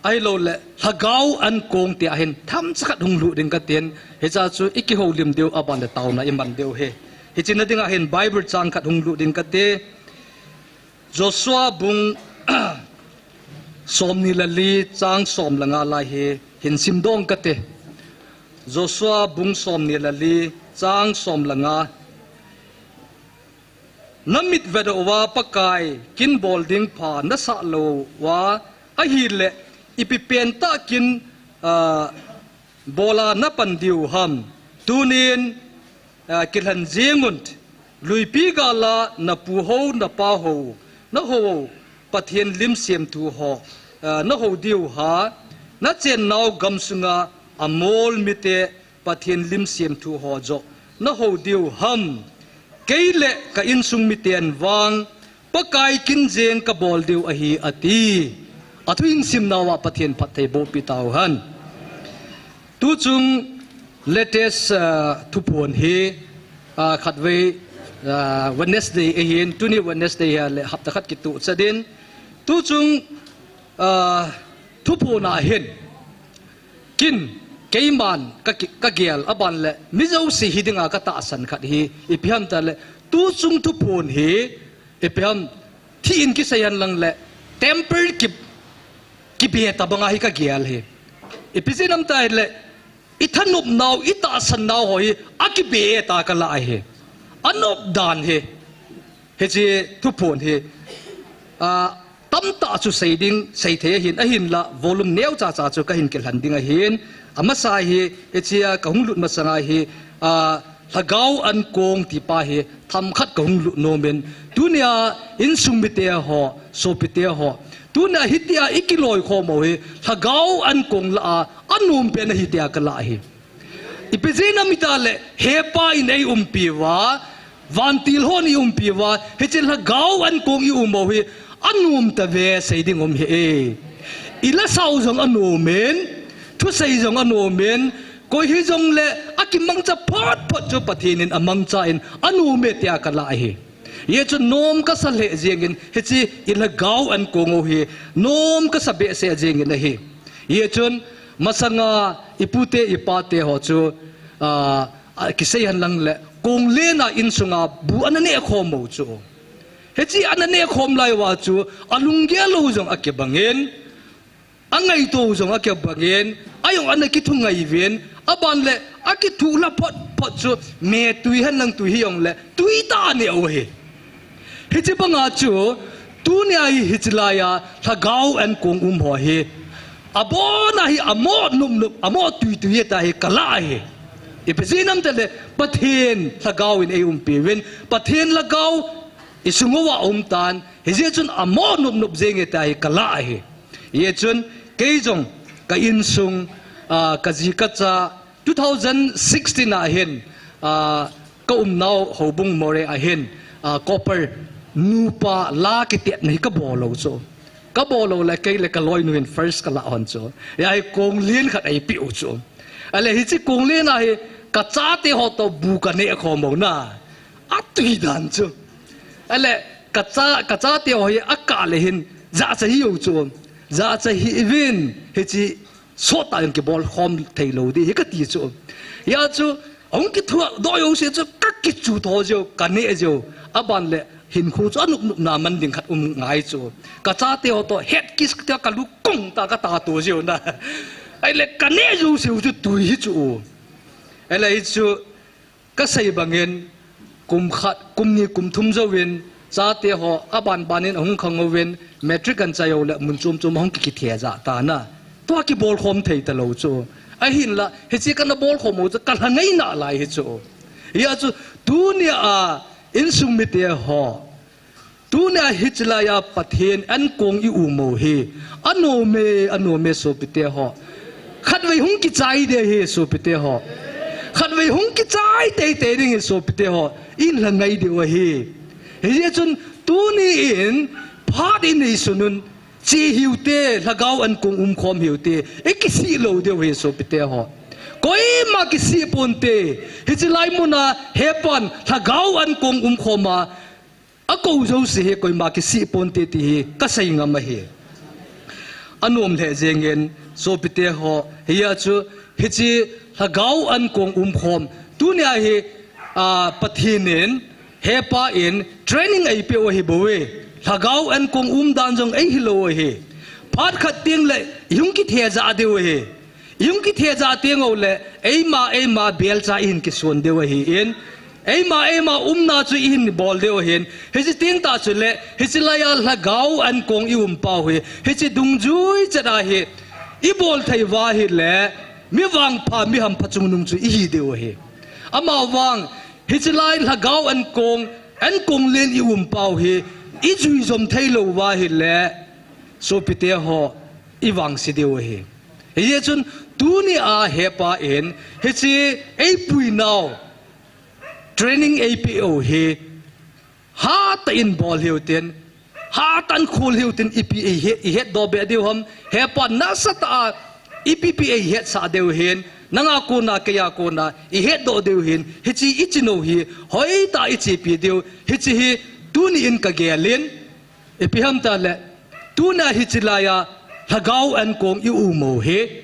ahilouleh lhagao ankong tia hin themcha khat hung lut ding katin, hichea chu ikihoulim diu, aban le taona iman diu ahi. Hiche na dinga hin Bible chang khat hung lut ding kati. Joshua bung somni le li chang som le nga lai hi hin simdoh kate. Joshua bung somni le li chang som le nga. Namit vedoh uva Pakai kin bol ding pha nasah lou uva ahile, ipi pentah kin, ah, bola napan diu ham? Tunin, ah, kilhen jengun, luipi gala napu ho, napa ho, nahou Pathen lim semthu ho, ah, nahou diu ham? Nachennau gamsunga Amor mite Pathen lim semthu ho joh nahou diu ham? Kei le ka insung miten vang Pakai kin jeng kabol diu ahi, ati. Athu hin simnauva Pathen phattheiboh pi tauhen. Tuchung latest, ah, thuphon hi, ah, khatvei, ah, Wednesday ahin, tuni Wednesday hi le hapta khat kitoh chadin. Tuchung, ah, thuphon a hin, kin, keiman ka ki-, kagel, aban le mi jouse hi dinga katahsan khat hi ipi ham tile, tuchung thuphon hi ipi ham, thi in kisei hen lang le, temper ki, kibe tabanga hi kagel ahi. Ipi jeh ham tile, ithanopnau, itahsannau ho hi akibe ta kalah ahi. Anop dan hi. Hiche thuphon hi, ah, tamtah chu sei ding, seithei ahin, ahinla volume neocha cha chu kahin kilhen ding ahin. Amasa hi, hichea kahung lut masanga hi, ah, lhagao ankong tipa hi themkhat kahung lut nomin. Tunia insung mite ho, sopite ho, tunia hitia ikiloikhom u hi lhagao ankong lah a anompen ahi tia kalah ahi. Ipi jeh ham itile, hepa in eiumpi uva, vantil hon eiumpi uva, hiche lhagao ankong ium u hi anom tave, sei ding um hih e. Ilasau jong anomin, thusei jong anomin, koi hijongle akimangcha phot phot chu Pathen in amangcha in anom e tia kalah ahi. Hijeh chun nom kasa lheh jengin, hiche i lhagao ankong u hi nom kasa behseh jengin ahi. Hijeh chun masanga ipute ipate ho chu, ah, ah, kisei henlang le, kong lena insunga bu ana neh khom u chu. Hiche ana neh khom lai uva chu, alunggel u jong akibangin, angaito u jong akibangin, ajong ana kithu ngai uvin, aban le akithu lha phot phot chu, me tui henlang tui hijong le, tui tah aneh u ahi. Hiche banga chu, tunia hi hiche laiya, lhagao ankong um ho hi, abona hi amo nop nop, amo tui tui hita hi kalah ahi. Ipi jeh ham itile, Pathen lhagao in eiumpi uvin, Pathen lhagao isung uva aum tan, hijeh chun amo nop nop jeng hita hi kalah ahi. Hijeh chun, kei jong ka insung, ah, kaji kacha, two thousand sixteen a hin, ah, ka umnau houbung Moreh a hin, ah, copper nupa la kitetna hi kabol u chu. Kabol u le kei le kaloinu hin first kalah hon chu. Hijeh a hi kong len khat eipeh u chu. Ahile hiche kong lena hi kachate ho toh bu kaneh khom u na. Atui dan chu. Ahile kacha, kachate ho hi akah le hin jahcha hih u chu. Jahcha hih uvin hiche sottah jong kibol khom thei lou ding hi kati chu. Hijeh chun, ahung kithudoh jouse chu kakichu tho jeng u, kaneh jeng u. Aban le hinkho chu anop nopna man ding khat um ngai chu. Kachate ho toh het kiss ta, kalu kong ta katato jeng u na. Ahile kaneh jouse u chu tui hi chu. Ahile hichu, kasei bangin, kum khat, kum ni, kum thum jouvin, chate ho, aban banin ahung khang uvin, matric anchai u le, mun chom chom ahung kikithejah tan a. Tua kibol khom thei talou chu. Ahinla, hiche kana bol khom u chu, kalha ngai nalai hi chu. Hijeh chun, tunia, insung mite ho. Tunia hiche laiya Pathen ankong i um u hi. Anom e, anom e sopite ho. Khatvei hung kichai ding ahi sopite ho. Khatvei hung kichai teitei ding ahi sopite ho. Ihin lha ngai diu ahi. Hijeh chun tuni in phat inei sunun, che hiu te, lhagao ankong umkhom hiu te. Ikisih lou diu ahi sopite ho. Koima kisih ponte. Hiche lai muna hepan lhagao ankong umkhom a akou jouse hi koima kisih ponte ti hi kasei ngam ahi. Anom lheh jengin sopite ho, hijeh chun hiche lhagao ankong umkhom. Tunia hi, ah, Pathen in, hepa in, training eipeh u ahi bou e. Lhagao ankong umdan jong eihil u ahi. Phat khat teng le, ihung kithejah diu ahi. Ihung kithejah teng u le, eima, eima belcha ihin kison diu ahin. Eima, eima umna chu ihin bol diu ahin. Hiche teng tah chule, hiche laiya lhagao ankong i um pau hi. Hiche dungjui chet a hi. I bol thei uva ahile, mi vangpha, mi hampha chungnung chu ihi diu ahi. Amavang, hiche lai lhagao ankong, ankong len i um pau hi. I jui jom thei lou uva ahile, sopite ho, i vangse diu ahi. Hijeh chun, tunia hepa in, hiche eipui nau, training eipeh u hi, hatah in bol hiu tin, hatah in khol hiu tin, ipi eihe, ihetdoh be diu ham, hepa nasatah a, ipi pi eihetsah diu ahin, nanga kona, keiya kona, ihetdoh diu ahin, hiche i chin u hi, hoitah a ichepi diu, hiche hi, tuni in kagel in, ipi ham itile, tunia hiche laiya, lhagao ankong i um u hi.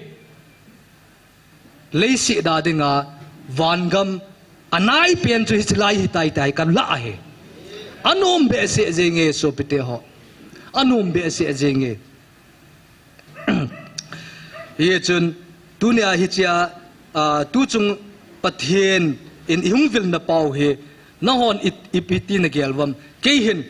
Leiset a dinga, vangam, anaipen chu hiche lai hitai tai kalah ahi. Anom behseh jenge sopite ho. Anom behseh jenge. Hijeh chun, tunia hichea, ah, tuchung Pathen in ihung vilna pau hi, nahon i, ipi ti nagel uvam. Kei hin,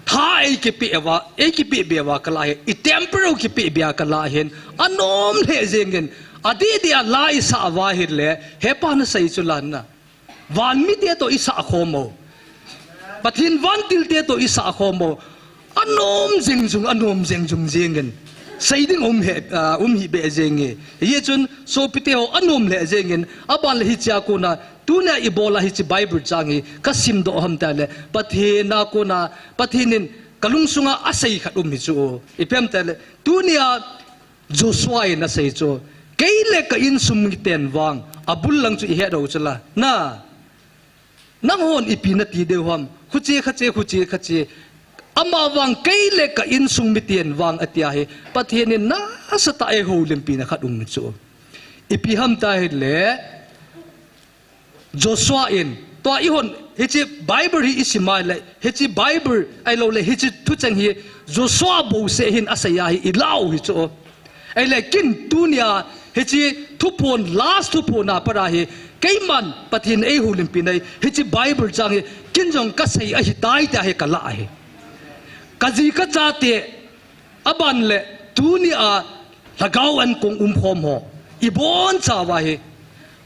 tha eikipeh uva, eikipeh be uva kalah ahi, i temper u kipeh be a kalah ahin, anom lheh jengin, adih dih a la isah uva ahile, hepa nasei chu lan na. Van mite toh isah khom u. Pathen vantilte toh isah khom u. Anom jeng jung, anom jeng jung jengin. Sei ding um he, ah, um hih beh jenge. Hijeh chun, sopite ho anom lheh jengin. Aban le hichea kona, tunia ibol a hiche Bible chang hi, kasimdoh ham itile. Pathen a kona, Pathen in kalungsunga asei khat um hi chu. Ipi ham itile. Tunia Joshua in asei chu. Kei le ka insung miten vang. Abul lang chu ihet u chu la. Na. Nanghon ipi nati diu ham, Khuche khache, khuche khache. Ama vang kei le ka insung miten vang atia hi Pathen in nasatah a eiho limpina khat um chu. Ipi ham tahile, Joshua in, tua ihon, hiche Bible hi isim a le, hiche Bible ahilou le, hiche thucheng hi Joshua bouseh hin asei a hi ilah u hi chu. Ahile ken tunia, hiche thuphon, last thuphon a pat a hi, keiman Pathen eiho limpina hi, hiche Bible chang hi, ken jong kasei ahitai tia hi kalah ahi. Kaji kachate, aban le, tunia, Lhagao ankong umkhom ho, ibonchauva hi,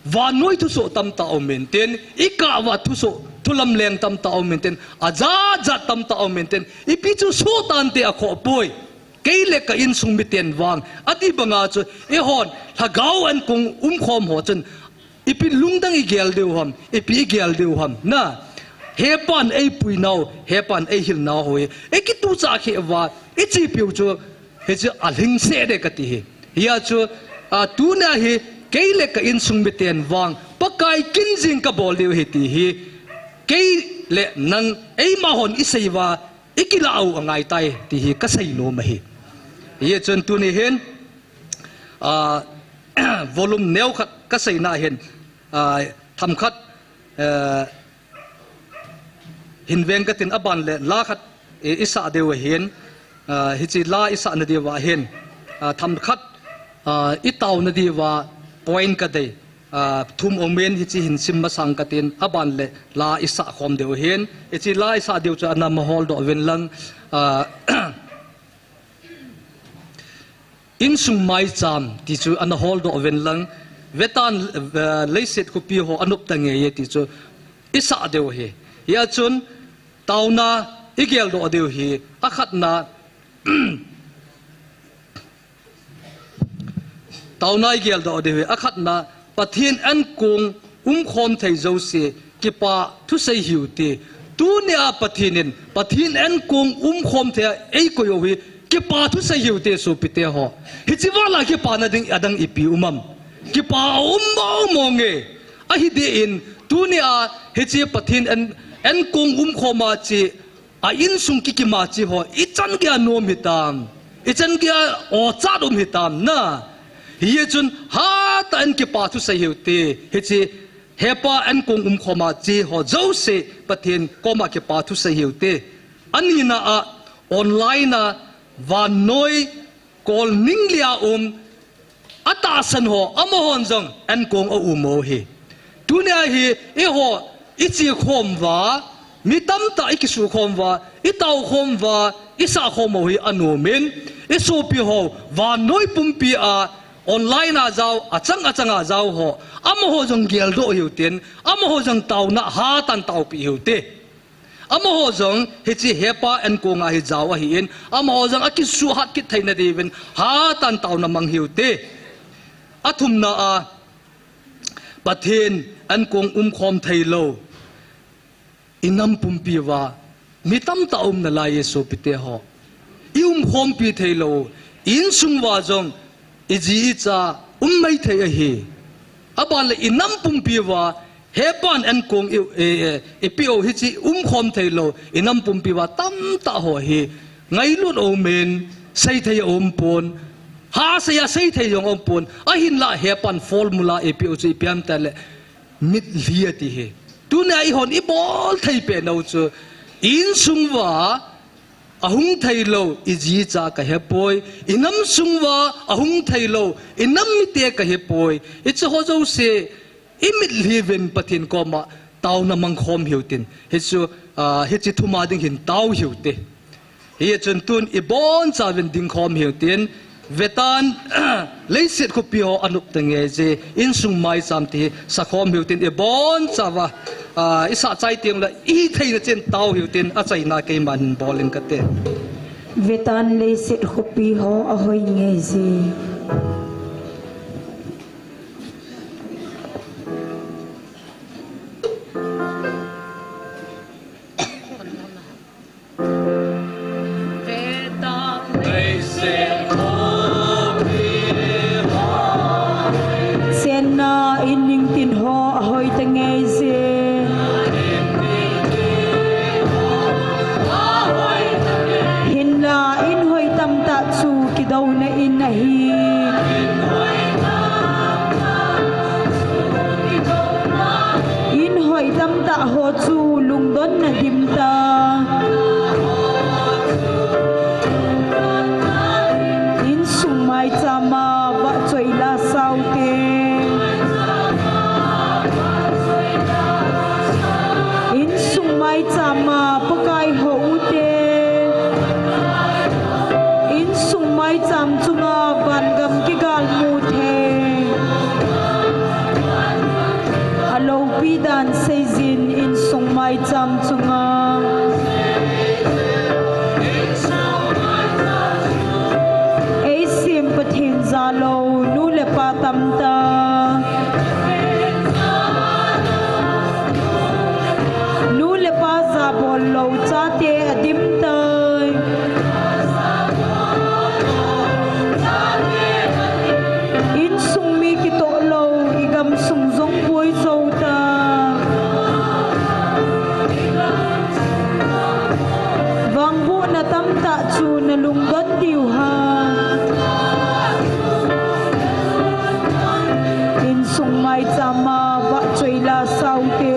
vannoi thusoh tamtah aum intin, ikah uva thusoh, thulamleng tamtah aum intin, ajat jat tamtah aum intin, ipi chu soh tante akhoh poi. Kei le ka insung miten vang, ati banga chu, eihon, Lhagao ankong umkhom ho chun, ipi lungdang igel diu ham, ipi igel diu ham, na. Hepan eipui nau, hepan eihil nau ho hi, ikituchah kheh uva, ichepiu chu, hichu alhingset e kati hi. Hia chu, a, tunia hi, kei le ka insung miten vang, Pakai kin jing kabol diu ahi ti hi, kei le nang, eima hon isei uva, ikilah u angaitai, ti hi kasei nom ahi. Hichun tuni hin, a, volume neo khat kaseina hin, a, themkhat, eh, hin veng katin aban le la khat, eh, isah diu ahin, a, hiche la isahna diuva hin, a, themkhat, a, itaona diuva point kadei, a, thum aumin hiche hin sim masang katin aban le la isah khom diu ahin, hiche la isah diu chu ana holdoh uvin lang, a, Insung maicham ti chu ana holdoh uvin lang, vetan, eh, leiset khopi ho anop tange ye ti chu isah diu ahi. Hia chun taona igeldoh diu ahi, akhatna, taona igeldoh diu ahi, akhatna, Pathen ankong umkhom thei jouse, kipa thusei hiu te. Tunia Pathen in, Pathen ankong umkhom thei a eikoi u hi, kipa thusei hiu te sopite ho. Hiche vala kipana ding adang ipi um am. Kipa aum mong mong e. Ahi deh in, tunia hiche Pathen an, ankong umkhom a che, a insung kikima che ho, ichan geiya nom hitam, ichan geiya ochat um hitam na. Hichun hatah in kipa thusei hiu te, hiche hepa ankong umkhom a che ho jouse Pathen koma kipa thusei hiu te. Anina a online a vannoi kolning lia um, atahsan ho, amahon jong ankong aum u ahi. Tunia hi, eiho, iche khom uva, mi tamtah ikisuh khom uva, itao khom uva, isah khom u hi anom in, isopi ho, vannoi pumpi a, online a jao, achang achang a jao ho, amaho jong geldoh hiu tin, amaho jong taona hatah in taopeh hiu te. Amaho jong hiche hepa ankong a hi jao ahin, amaho jong akisuhat kit theina diuvin hatah in taona mang hiu te. Athumna a, Pathen ankong umkhom thei lou, inam pumpi uva, mi tamtah aum nalai e sopite ho. I umkhompi thei lou, insung uva jong, iji icha um maithei ahi. Aban le inam pumpi uva, hepan ankong i, i, i, ipeh u hiche umkhom thei lou, inam pumpi uva tamtah ho hi, ngailut aum in, seithei aum pon, ha seiya seithei jong aum pon, ahinlah hepan formula ipeh u chu ipi ham itile, mitlhi ati hi. Tunia eihon ibol thei pen u chu, insung uva, ahung thei lou, iji icha kahepoi, inam sung uva, ahung thei lou, inam mite kahepoi, hiche ho jouse, imitlhi uvin Pathen koma, taona mangkhom hiu tin, hichu, ah, hiche thum a ding hin tao hiu te. Hichun tun ibonchauvin dingkhom hiu tin, vetan, leiset khopi ho anop tange je, insung maicham ti hi sakhom hiu tin, ibonchauva, ah, isah chai teng le, itheina chen tao hiu tin, achaina keiman hin bol ing kate. Vetan leiset khopi ho ahoi nge je. Chenna in ningtin ho ahoi tange je. Tah ho chu lungdonna dim ta. Insung maicham a vahchoi la sao te. Insung maicham a Pakai hou u te. Insung maicham chunga vangam kigal mu thei. Aloupi dan seijin insung maicham chunga. Ei sem Pathen ja lou nu le pa tam ta. Nu le pa ja bol lou chate adim tai. Insung mi kitoh lou, i gamsung jong buai jou ta. Vangbohna tamtah chu na lungdon diu ham. Insung maicham a vahchoi la sao te.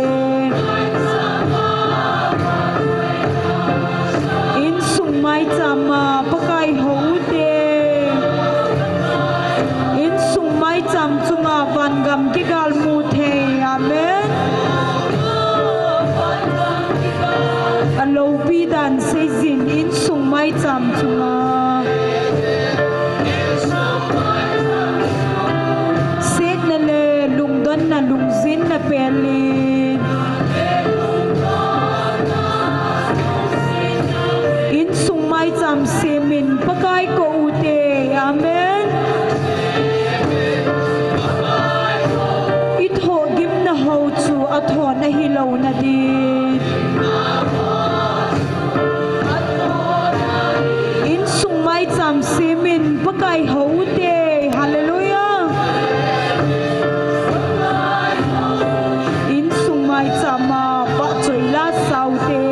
Insung maicham a Pakai hou u te. Insung maicham chunga vangam kigal mu thei. Amen. Aloupi dan seijin insung maicham chunga. Setna le lungdonna lungjinna pelin. Insung maicham semin Pakai kou u te. Amen. I thohgimna ho chu athon ahi louna din. Insung maicham semin Pakai hou u te. Hallelujah. Insung maicham a vahchoi la sao te.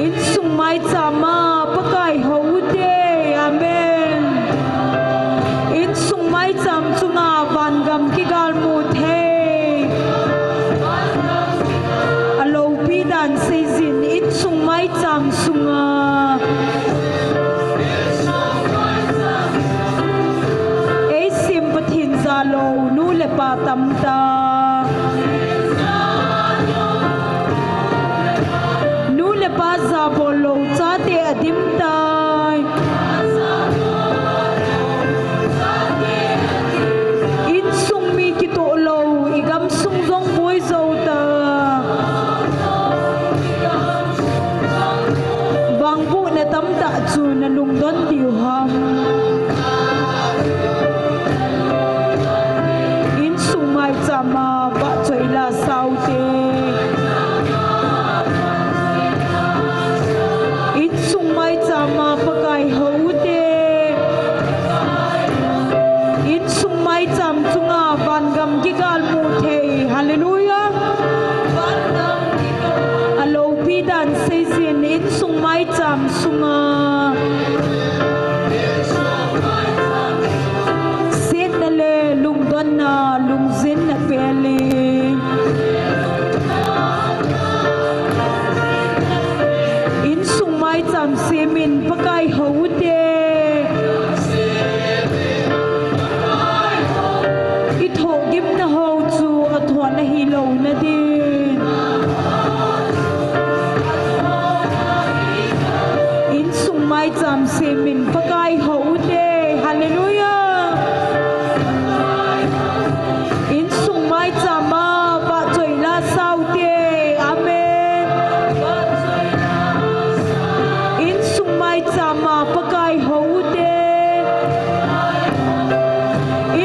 Insung maicham a Pakai hou u te. Amen. Insung maicham chunga vangam kigal mu thei. Aloupi dan seijin insung maicham sunga. Ei sem Pathen ja lou nu le pa tam ta. Nu le pa ja bol lou chate adim tai. Insung mi kitoh lou, i gamsung jong buai jou ta. Vangbohna tamtah chu na lungdon diu ham. Insung maicham a vahchoi la sao te. Insung maicham a Pakai hou u te. Insung maicham chunga vangam kigal mu thei. Hallelujah. Aloupi dan seijin insung maicham sunga. Setna le lungdonna lungjinna pelin. Insung maicham semin Pakai hou u te. I thohgimna ho chu athon ahi louna din. Insung maicham semin Pakai hou u te. Hallelujah. Insung maicham a vahchoi la sao te. Amen. Insung maicham a Pakai hou u te.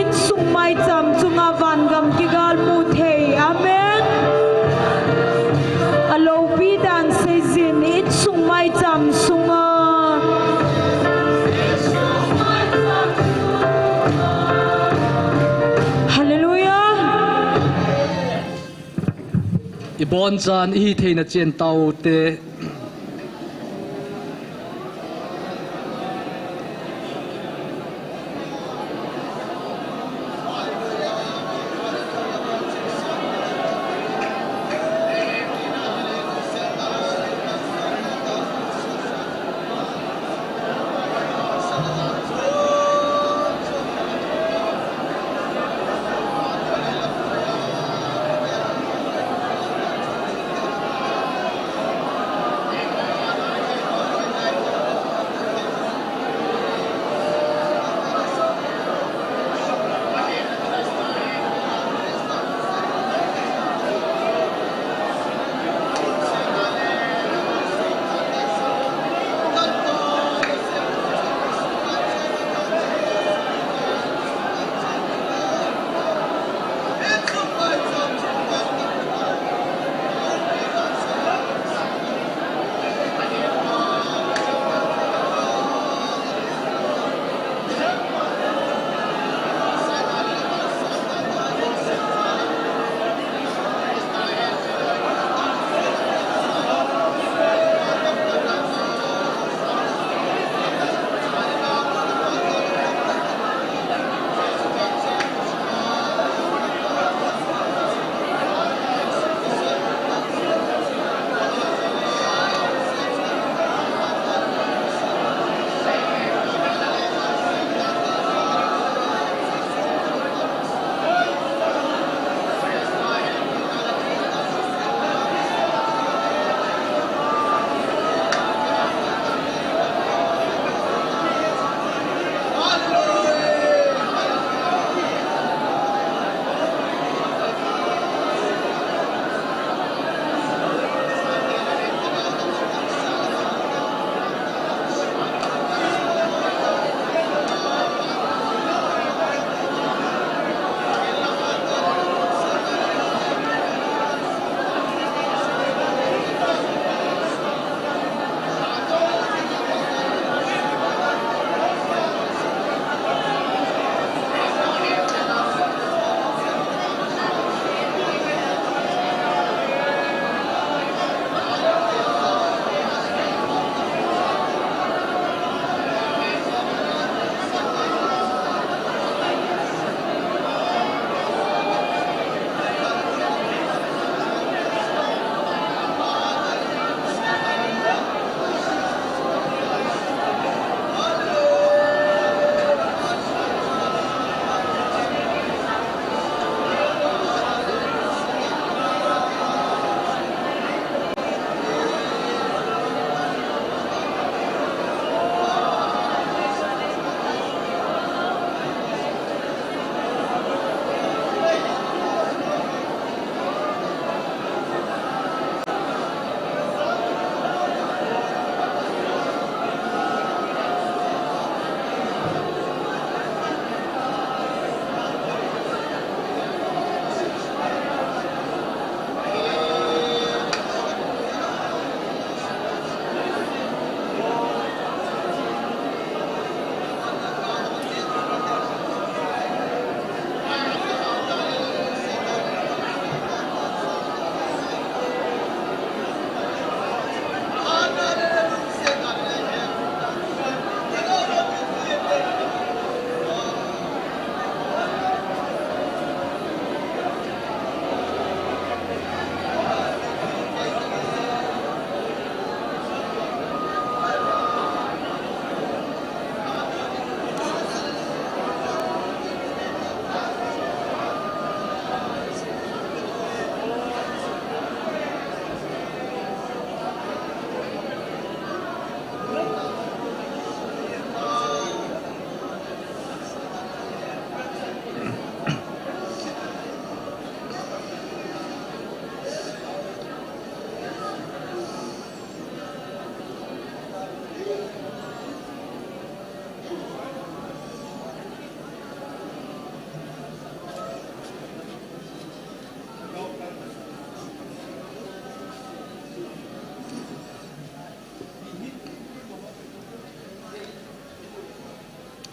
Insung maicham chunga vangam kigal mu thei. Amen. Aloupi dan seijin insung maicham sunga. Hallelujah. I bonchan i hitheina chen tau te.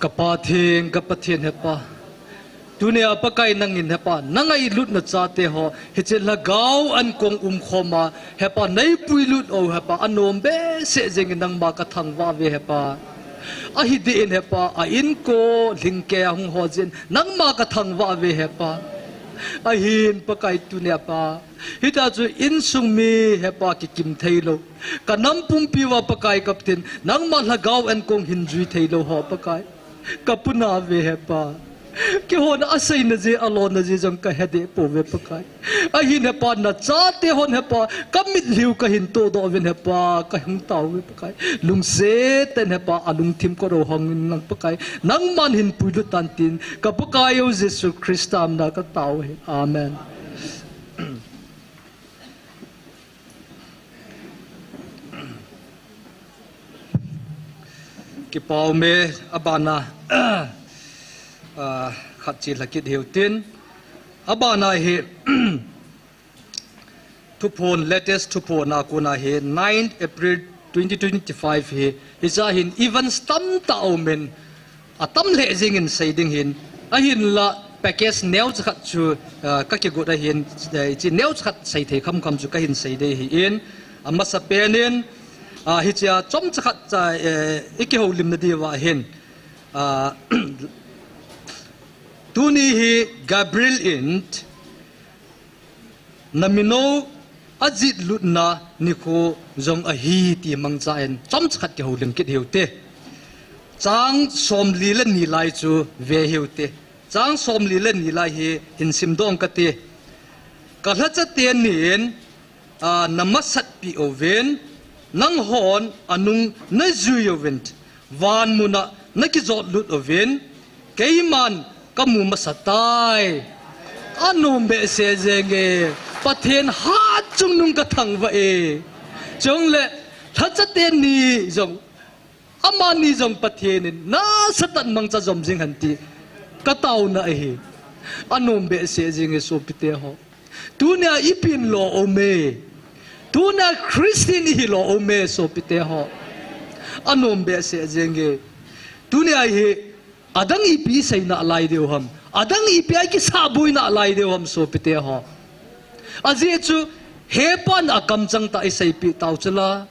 Pathen, ka Pathen Hepa. Tunia Pakai nangin Hepa, na ngailutna chate ho, hiche lhagao ankong umkhoma, Hepa, nei puilut u Hepa, anom behseh jengin nangma ka thangvah uve Hepa. Ahi deh in Hepa, a inko, lhingkei a hung ho jin, nangma ka thangvah uve Hepa. Ahin Pakai tunia Pa. Hita chu insung mi Hepa kikim theilou. Ka nam pumpi uva Pakai ka Pathen, nangma lhagao ankong hin jui theilou ho Pakai. Ka puna uve Hepa. Kihon aseina jeh, alona jeh jong ka hedeh pouve Pakai. Ahin Hepa, na chate hon Hepa, ka mitlhiu ka hin todoh uvin Hepa, ka hung tao uve Pakai. Lungset tah in Hepa, alungthim korohong in lang Pakai. Nangman hin puilut tan tin, ka Pakai u Jesu Christa mina ka tao uve. Amen. Kipa ume, abana, ah, khat chi lhakit hiu tin. Abana hi, thuphon, latest thuphon a kona hi, ninth April twenty twenty-five hi, hicha hin events tamtah aumin, atam lheh jengin sei ding hin, ahinla package neocha khat chu, ah, ka kigot ahin, eh, hiche neocha khat sei thei khamkham chu ka hin sei ding ahin, amasapen in, ah, hichea chomcha khat cha, eh, i kihoulimna diuva hin, ah, tuni hi Gabriel in, na minou ajetlutna nikho jong ahi ti mangcha in chomcha khat kihoulim kit hiu te. Chang somli le ni lai chu ve hiu te. Chang somli le ni lai hi hin simdoh kate. Ka lhacha teni in, ah, na masatpi uvin, nanghon anung na jui uvin, van muna na kijotlut uvin, keiman ka mu masa tai. Anom behseh jenge, Pathen hatchungnung ka thangvah e. Chule, lhacha teni jong, amani jong Pathen in nasatah in mangcha jom jing hen ti ka taona ahi. Anom behseh jenge sopite ho. Tunia ipi in lo ume. Tunia Christian ihi lo ume sopite ho. Anom behseh jenge. Tunia hi adang ipi isei nalai diu ham. Adang ipi a ikisahboi nalai diu ham sopite ho. Ajeh chu hepan akamchang tah iseipi tau chula.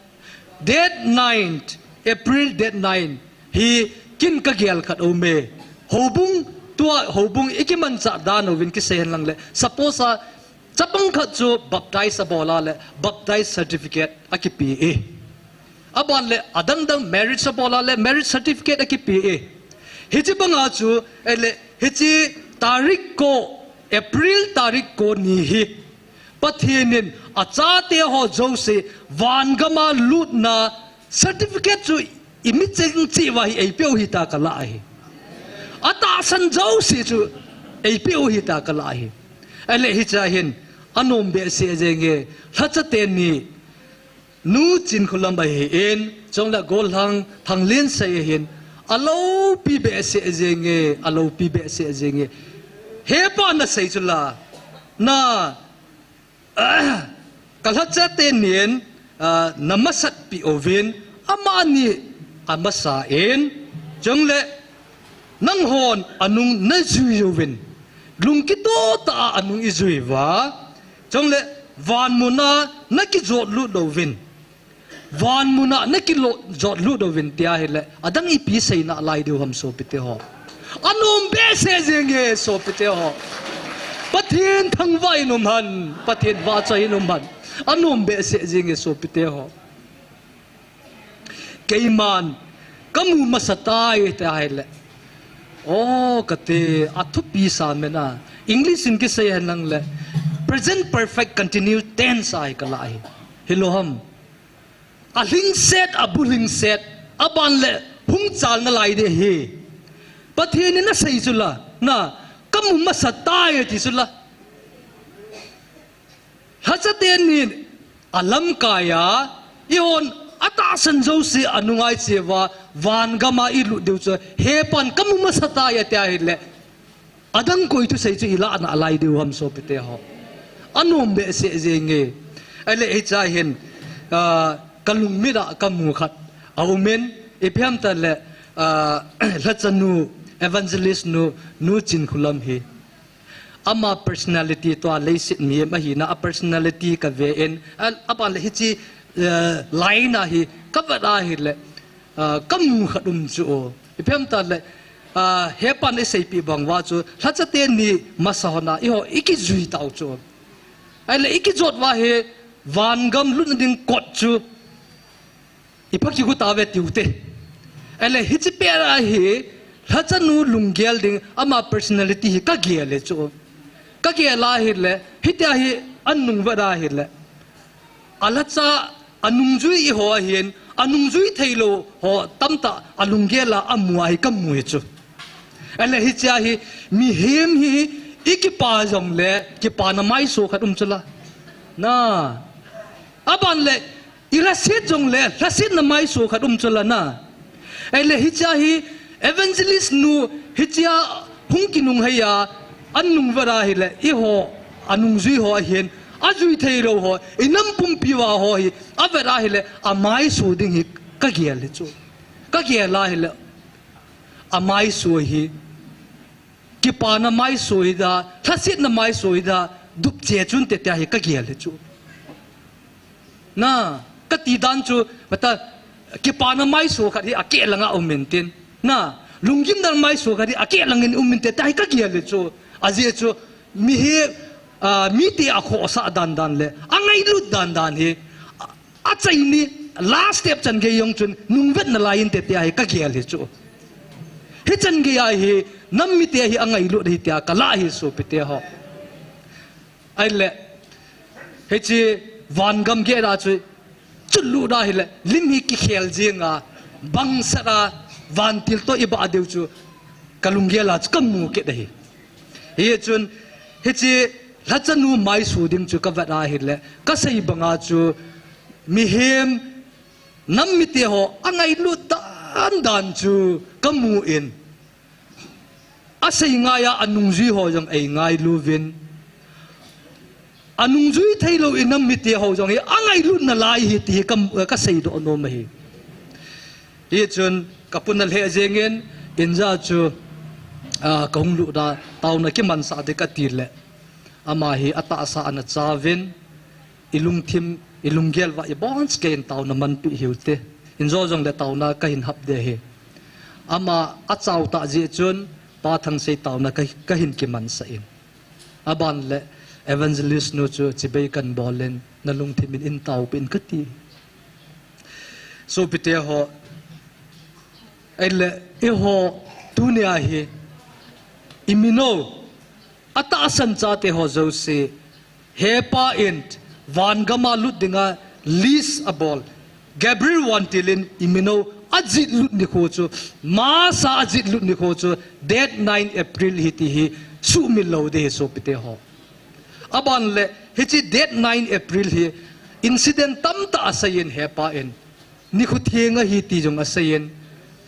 Date ninth, April date nine, hi kin ka gel khat aume. Houbung, tua houbung ikimanchah dan uvin kisei hen lang le. Suppose a, chapang khat chu baptize abol a le, baptize certificate akipe e. Aban le, adang dang marriage abol a le, marriage certificate akipe e. Hiche banga chu, eh le, hiche tarik ko, April tarik ko ni hi. Pathen in achate ho jouse vangam a lutna certificate chu imicheng cheh uva hi eipeh u hita ka lah ahi. Atahsan jouse chu eipeh u hita ka lah ahi. Ahile hiche hin anom behseh jenge lhacha teni Nu Chinkholam ahin, chule Gollhang Thanglinsei ahin, aloupi behseh jenge, aloupi behseh jenge. Hepa nasei chula, na, ka lhacha teni in, ah, na masatpi uvin, amani amasa in, chule, nanghon anung na jui uvin, lungkitoh tah a anung ijui uva, chule, van muna na kijotlut uvin. Van muna na kijotlut uvin tia ahile, adang ipi sei nalai diu ham sopite ho. Anom behseh jenge sopite ho. Pathen thangvah in um hen, Pathen vahchoi in um hen. Anom behseh jenge sopite ho. Keiman, ka mu masa tai tia ahile. O, kati, athupi sa mena. English in kisei hen lang le. Present perfect continuous tense ahi ka lah ahi. Hilou ham. Alhingset, abulhingset, aban le hung chal nalai ding ahi. Pathen in asei chula, na, ka mu masa tai ati chula. Lhacha teni in alamkai a, ihon atahsan jouse anung a iche uva, vangam a ilut diu chu, hepan ka mu masa tai ati ahile. Adang koi thusei chu ilah nalai diu ham sopite ho. Anom behseh jenge. Ahile hiche hin, ah, ka lungmit a ka mu khat aumin, ipi ham tile, Ah, lhachanu, evangelist nu, Nu Chinkholam hi. Ama personality tua leiset mihem ahina, a personality ka ve in, a, aban le hichi, eh, line a hi, ka vet a hi le, ah, ka mu khat um chu o. Ipi ham ta le, ah, hepan i seipi bang va chu, lhacha teni masa hona, i ho, i kijui tau chu. Ai le, i kijot va hi, vangam lutna ding kot chu, i pha kigu ta ve tiu te. Ele hichi pera hi, lhachanu lunggel ding ama personality hi ka gel le chu. Ka gel a hi le, hitia hi an nung vet a hi le. A lhacha a nungjui i ho a hin, a nungjui thei lo ho tamta a lunggel a a mu a hi ka mu hi chu. Ele hichia hi, mihem hi i kipa jong le, kipana maiso khat um chu la. Na. Aban le, i lhaset jong le, lhasetna maiso khat um chu la na. Ele hichia hi, evangelist nu, hichia hung kinung hei a, an nung vet a hi le, i ho, a nungjui ho a hin, a jui thei lo ho, i nam pumpi va ho hi, a vet a hi le, a maiso ding hi, ka gel hi chu. Ka gel a hi le, a maiso hi, kipana maiso hi da, lhasetna maiso hi da, dupche chun te tia hi ka gel hi chu. Na, ka ti dan chu, mata, kipana maiso khat hi a ke langa um in tin. Na, lunggim dan maiso khat hi a ke langin um in te tia hi ka gel hi chu. A jeh chu, mi hi, ah, mi te a khosa dan dan le, a ngailut dan dan hi, a, a chai ni, last step chan gei jong chun, nung vetna lai in te tia hi ka gel hi chu. Hi chan gei a hi, nam mi te hi a ngailut hi tia ka la hi sopi te ho. Ai le, hichi vangam gei da chu, chu lu da hi le, lim hi kikhel jing a, bang sat a, vantil to i ba deu chu, ka lunggel a chu ka mu kit da hi. Hi chun, hichi lhachanu maiso ding chu ka vet a hi le, ka sei bang a chu, mihem, nam mi te ho, a ngailut dan dan chu, ka mu in. A sei ngai a, a nungjui ho jong ei ngailu vin. A nungjui thei lo i nam mi te ho jong hi, a ngailutna lai hi ti hi ka, ka sei doh nom ahi. Hi chun, ka puna lheh jeng in, in ja chu, ah, ka hung lu da, tauna kiman sa de ka ti le. Ama hi a tahsa ana cha vin, i lungthim, i lunggel va i bon skein tauna manpi hiu te. In jo jong le tauna ka hin hap de hi. Ama a chau ta jeh chun, Pa Thangsei tauna ka, ka hin kiman sa in. Aban le evangelist nu chu chibai kan bol in, na lungthim in in taupi in ka ti. Sopi te ho, ai le, i ho, tuni a hi, i mino, a tahsan chate ho jouse, hepa in, vangam a lut dinga, list a bol, Gabriel Vantil in i mino a jih lut nikho chu, masa a jih lut nikho chu, date nine April hi ti hi, sumil lo de hi sopi te ho. Aban le, hichi date nine April hi, incident tamta a sei in hepa in, nikho theng ahi ti jong a sei in,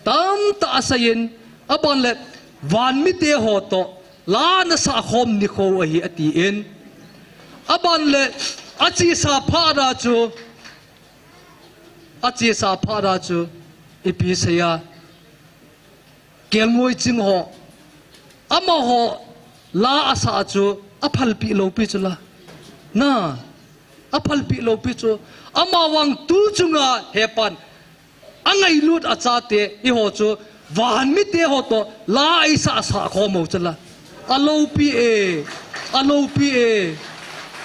tamta a sei in, aban le, van mi te ho to, la na sa khom nikho ahi a ti in, aban le, a chesa phat a chu, A chesa phat a chu, ipi sei a, Kelngoi Ching ho, amaho la a sa chu, a phalpi lo pi chu la. Na, a phalpi lo pi chu, ama vang tu chunga hepan, a ngailut a chate, i ho chu, van mi te ho to, la i sa sa khom u chu la. A lopi e, a lopi e,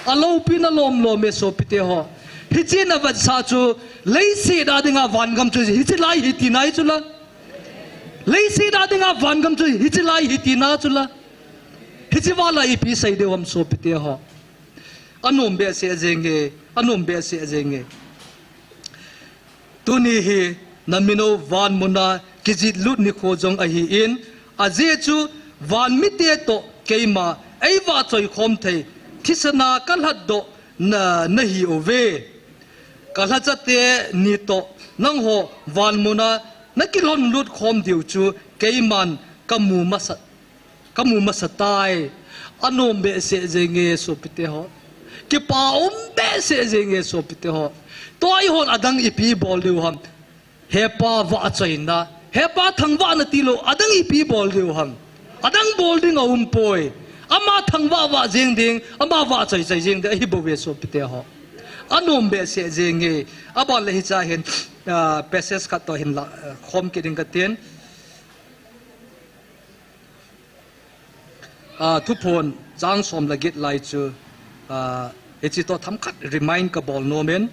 a lopi na lom lom e sopi te ho. Hichi na vet sa chu, leiset a dinga vangam chu, hichi lai hi ti nai chu la. Leiset a dinga vangam chu, hichi lai hi ti na chu la. Hichi va la ipi sei de vam sopi te ho. A nom behseh jeng e, a nom behseh jeng e. Tuni hi na mino van muna kijih lut nikho jong ahi in, a jeh chu van mi te to keima ei va choi khom thei, thisana ka lhat doh na, na hi uve. Ka lhacha te ni to nangho van muna na kilhon lut khom diu chu keiman ka mu masa Ka mu masa tai, a nom behseh jeng e sopi te ho. Kipa um behseh jeng e sopi te ho. Tua i hon a dang ipi bol diu ham. Hepa va a choina, Hepa thangvah nati lou, adang ipi bol diu ham. Adang bol ding aumpoi. Ama thangvah vah jeng ding, ama vah chai chai jeng ding, ahi bouve sopite ho. Anom behseh jenge, aban le hiche hin, ah, passage khat toh hin la, ah, khom kit ding katin. Ah, Thuphon chang som le get lai chu, ah, hiche toh themkhat remind kabol nom in,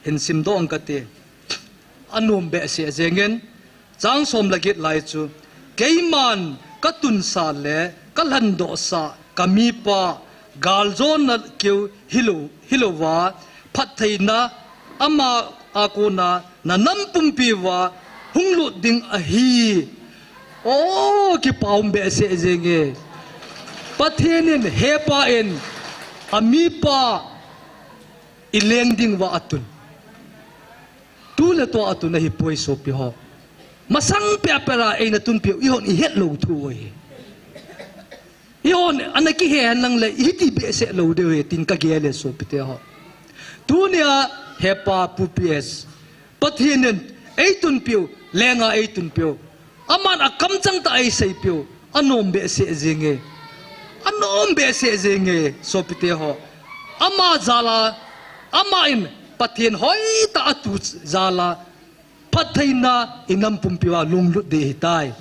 hin simdoh ing kate. Anom behseh jengin, chang som le get lai chu, keiman katunsah le kalhandohsah kamipa, galjona keu hilou, hilouva, phattheina ama a kona nanam pumpi uva hunglut ding ahi. O, kipa um behseh jenge. Pathen in, Hepa in, amipa ileng ding uva atun. Tuletua atun ahipoi sopi ho. Masang pehpeh a eina tunpiu, ihon ihet lou thu ahi. Ihon ana kihe henlang le, hiti behseh lou diu ahi, tin kagel e sopite ho. Tunia Hepa Pu P S, Pathen in eitunpiu, lenga eitunpiu. Aman akamchang tah a eiseipiu, anom behseh jenge. Anom behseh jenge, sopite ho. Ama jal a, ama in Pathen hoitah a atu jal a, phattheina inam pumpi uva lunglut ding ahitai.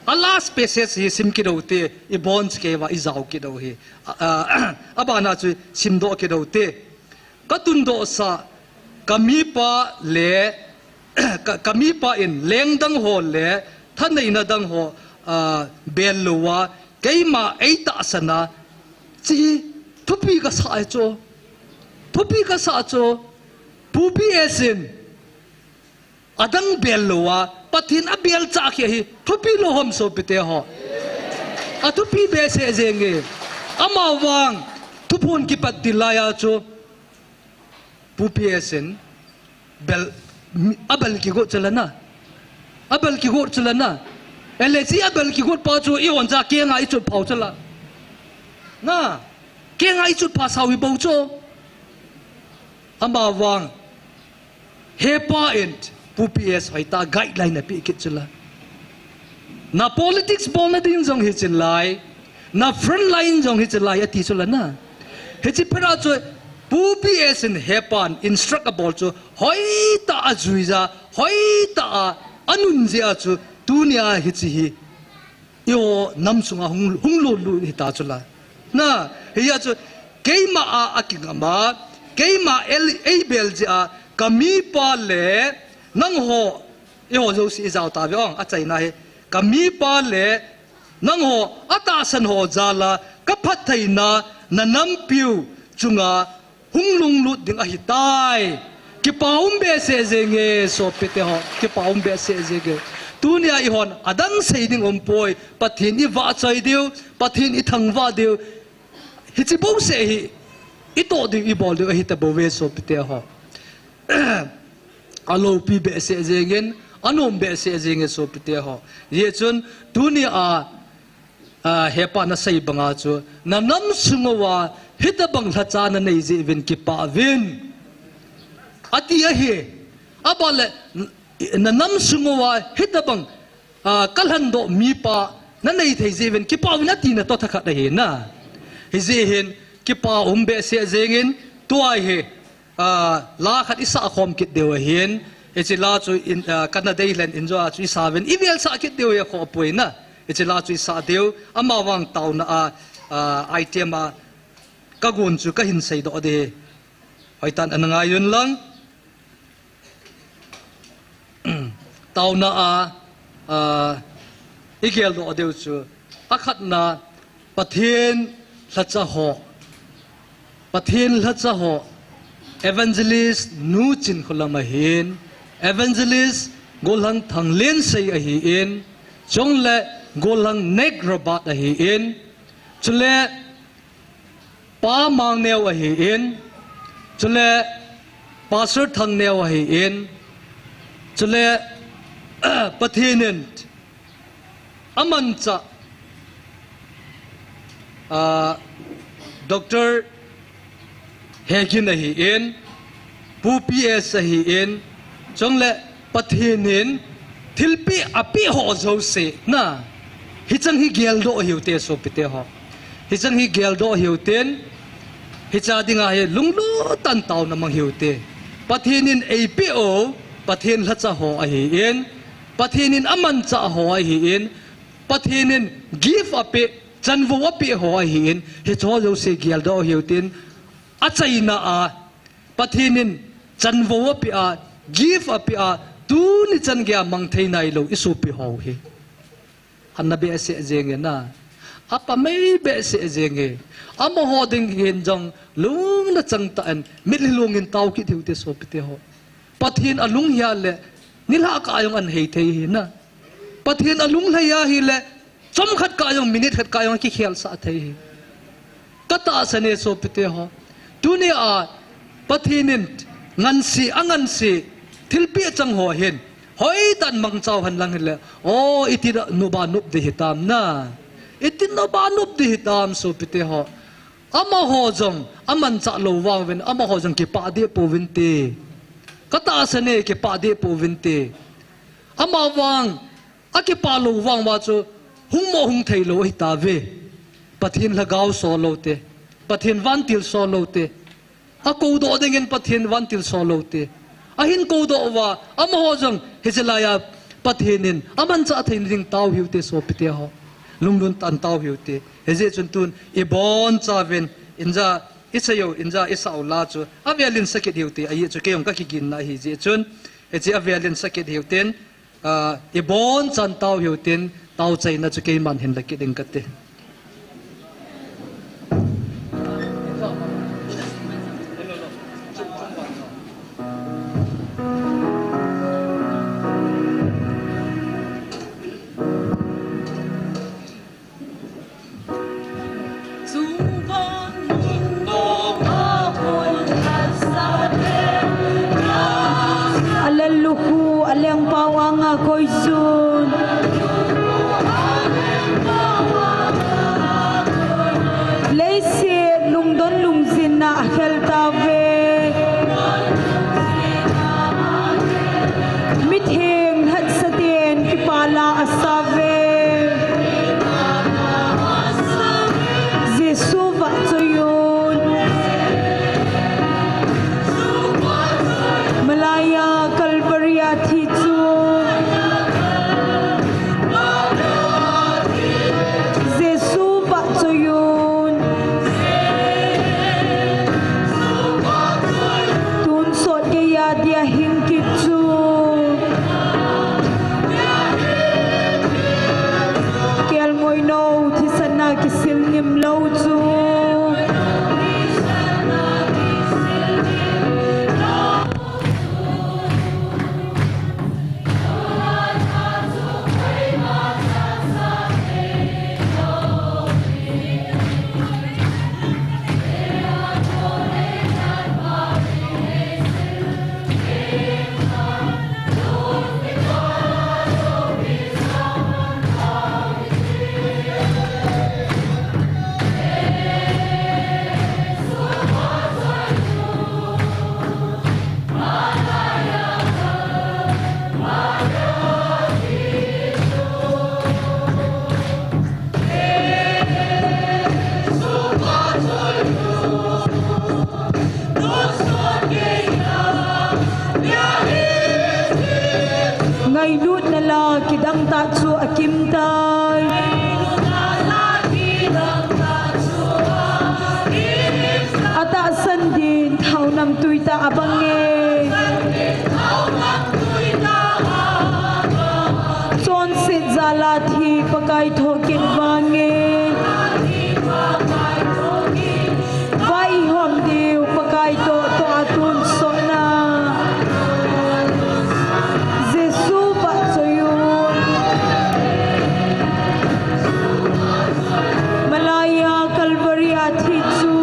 A last passage hi sim kit u hite, ibon cheh kei uva ijao kit u hi. A, a, abana chu simdoh kit u hite. Katundohsah kamipa le, ka, kamipa in leng dang ho le thaneina dang ho, ah, bel louva, keima eitahsan a, chi thupi kasah e chu. Thupi kasah chu. Pu P S in adang bel louva, Pathen abel chah kit ahi, thupi lou ham sopite ho. Athupi behseh jenge. Amavang, Thuphon kipat til laiya chu, Pu P S in, bel, mi, abel kigot chu la na. Abel kigot chu la na. Ele chi abel kigot pa chu, ihon cha kenga ichut phau chu la. Na, kenga ichut pha sau hi bou chu. Amavang, Hepa in Pu P S hoitah guideline apeh kit chu la. Na politics bolna ding jong hiche lai, na front line jong hiche lai ati chu la na. Hiche phat a chu Pu P S in Hepan instruct abol chu hoitah a ajui jeh a, hoitah a anun jeh a chu tunia hiche hi eiho nam sunga hung, hung lutlut hita chu la. Na, hia chu, keima a, akingam a, keima el, eibel jeh a, kamipa le nangho, eiho jouse ijao tauve ong, achaina hi. Kamipa le nangho, atahsan ho jal a, kaphattheina, nanampiu chunga, hung lunglut ding ahitai. Kipa um behseh jenge, sopite ho, kipa um behseh jenge. Tunia ihon, adang sei ding umpoi, Pathen ivahchoi diu, Pathen ithangvah diu. Hiche bouseh hi, itoh diu, ibol diu, ahita bouve sopite ho. Aloupi behseh jengin, anom behseh jenge sopite ho. Hijeh chun, tunia, a, Hepan asei banga chu, nanam sung uva, hitobang lhacha nanei jeh uvin kipah uvin. Ati ahi, aban le, nanam sung uva, hitobang, a, kalhandoh mipa, nanei thei jeh uvin, kipah uvin atina toh thakhat ahi na. Hijeh hin, kipa um behseh jengin, tua hi, Ah, la khat isah khom kit diu ahin, hiche la chu in, ah, kana dei lheh in jong chu isah uvin, ivel sah kit diu hi akhoh poi na. Hiche la chu isah diu, amavang taona a, ah, item a, kagon chu kahin seidoh ding. Hoitah in ana ngai un lang. Taona a, ah, igeldoh diu chu. Akhatna, Pathen lhacha ho. Pathen lhacha ho. Evangelist Nu Chinkholam ahin. Evangelist Golhang Thanglensei ahin. Chule Golhang Nek Robert ahin. Chule Pa Mangneo ahin, chule Pastor Thangneo ahin, chule Pathen in amanchah, ah, Doctor Hegin ahin, Pu P S ahin, chule Pathen in thilpeh apeh ho jouse na, hicheng hi geldoh hiu te sopite ho. Hicheng hi geldoh hiu tin, hiche dinga hi lunglut tah in taona mang hiu te. Pathen in eipeh u, Pathen lhacha ho ahin, Pathen in amanchah ho ahin, Pathen in gift apeh, chanvou apeh ho ahin, hiche ho jouse geldoh hiu tin, achaina a, Pathen in chanvou apeh a, gift apeh a, tuni chan geiya mang thei nailou i sopi ho hi. Ana behseh jenge na. Apa mei behseh jenge. Amaho ding hin jong lungna chang tah in, mitlhi long in tao kit hiu te sopite ho. Pathen alunghia le, nilhah kah a jong ahin hei thei hi na. Pathen alunglhai ahile, chomkhat kah a jong, minute khat kah a jong akikhelsah thei hi. Ka tahsan e sopite ho. Tunia Pathen in ngansea, angansea, thilpeh chang ho hin, hoitah in mangcha u henlang hile, o, iti nop a nop ding hitam na. Iti nop a nop ding hitam sopite ho. Amaho jong amanchah lou vang uvin, amaho jong kipah deh pouvin te. Ka tahsan e, kipah deh pouvin te. Amavang, akipah lou vang uva chu, hung mo hung thei lou ahitauve. Pathen lhagao sol lou te, Pathen vantil sol lou te, akoudoh dingin Pathen vantil sol lou te. Ahin koudoh uva, amaho jong hiche laiya Pathen in amanchah theina ding tao hiu te sopite ho. Lunglut tah in tao hiu te. Hijeh chun tun ibonchauvin, inja, isei u, inja, isah u la chu avel in sakit hiu te, ajeh chu kei jong kakiginna ahi jeh chun, hiche avel in sakit hiu tin, ah, ibonchauvin tao hiu tin, tao chaina chu keiman hin la kit ding kate. Alel lukhu, alengpao anga koisun. Leiset lungdon lungjinna akhel tauve. Mitheng lhatsa ten kipah la asauve. Jesu vahchoiyun. Malaiya Calvary a thi chu. Jesu vahchoiyun. Tonsot geiya dia hing kit chu. Kelngoi nou thisan a kisil nim lou chu. Ngailutna la kidang tah chu akim tai. Atahsan din thaonam tui tah abang e. Chonset jal a thi Pakai thokit vang e. Vaihom diu Pakai toh toh a tonsot na. Jesu vahchoiyun. Malaiya Calvary a thi chu.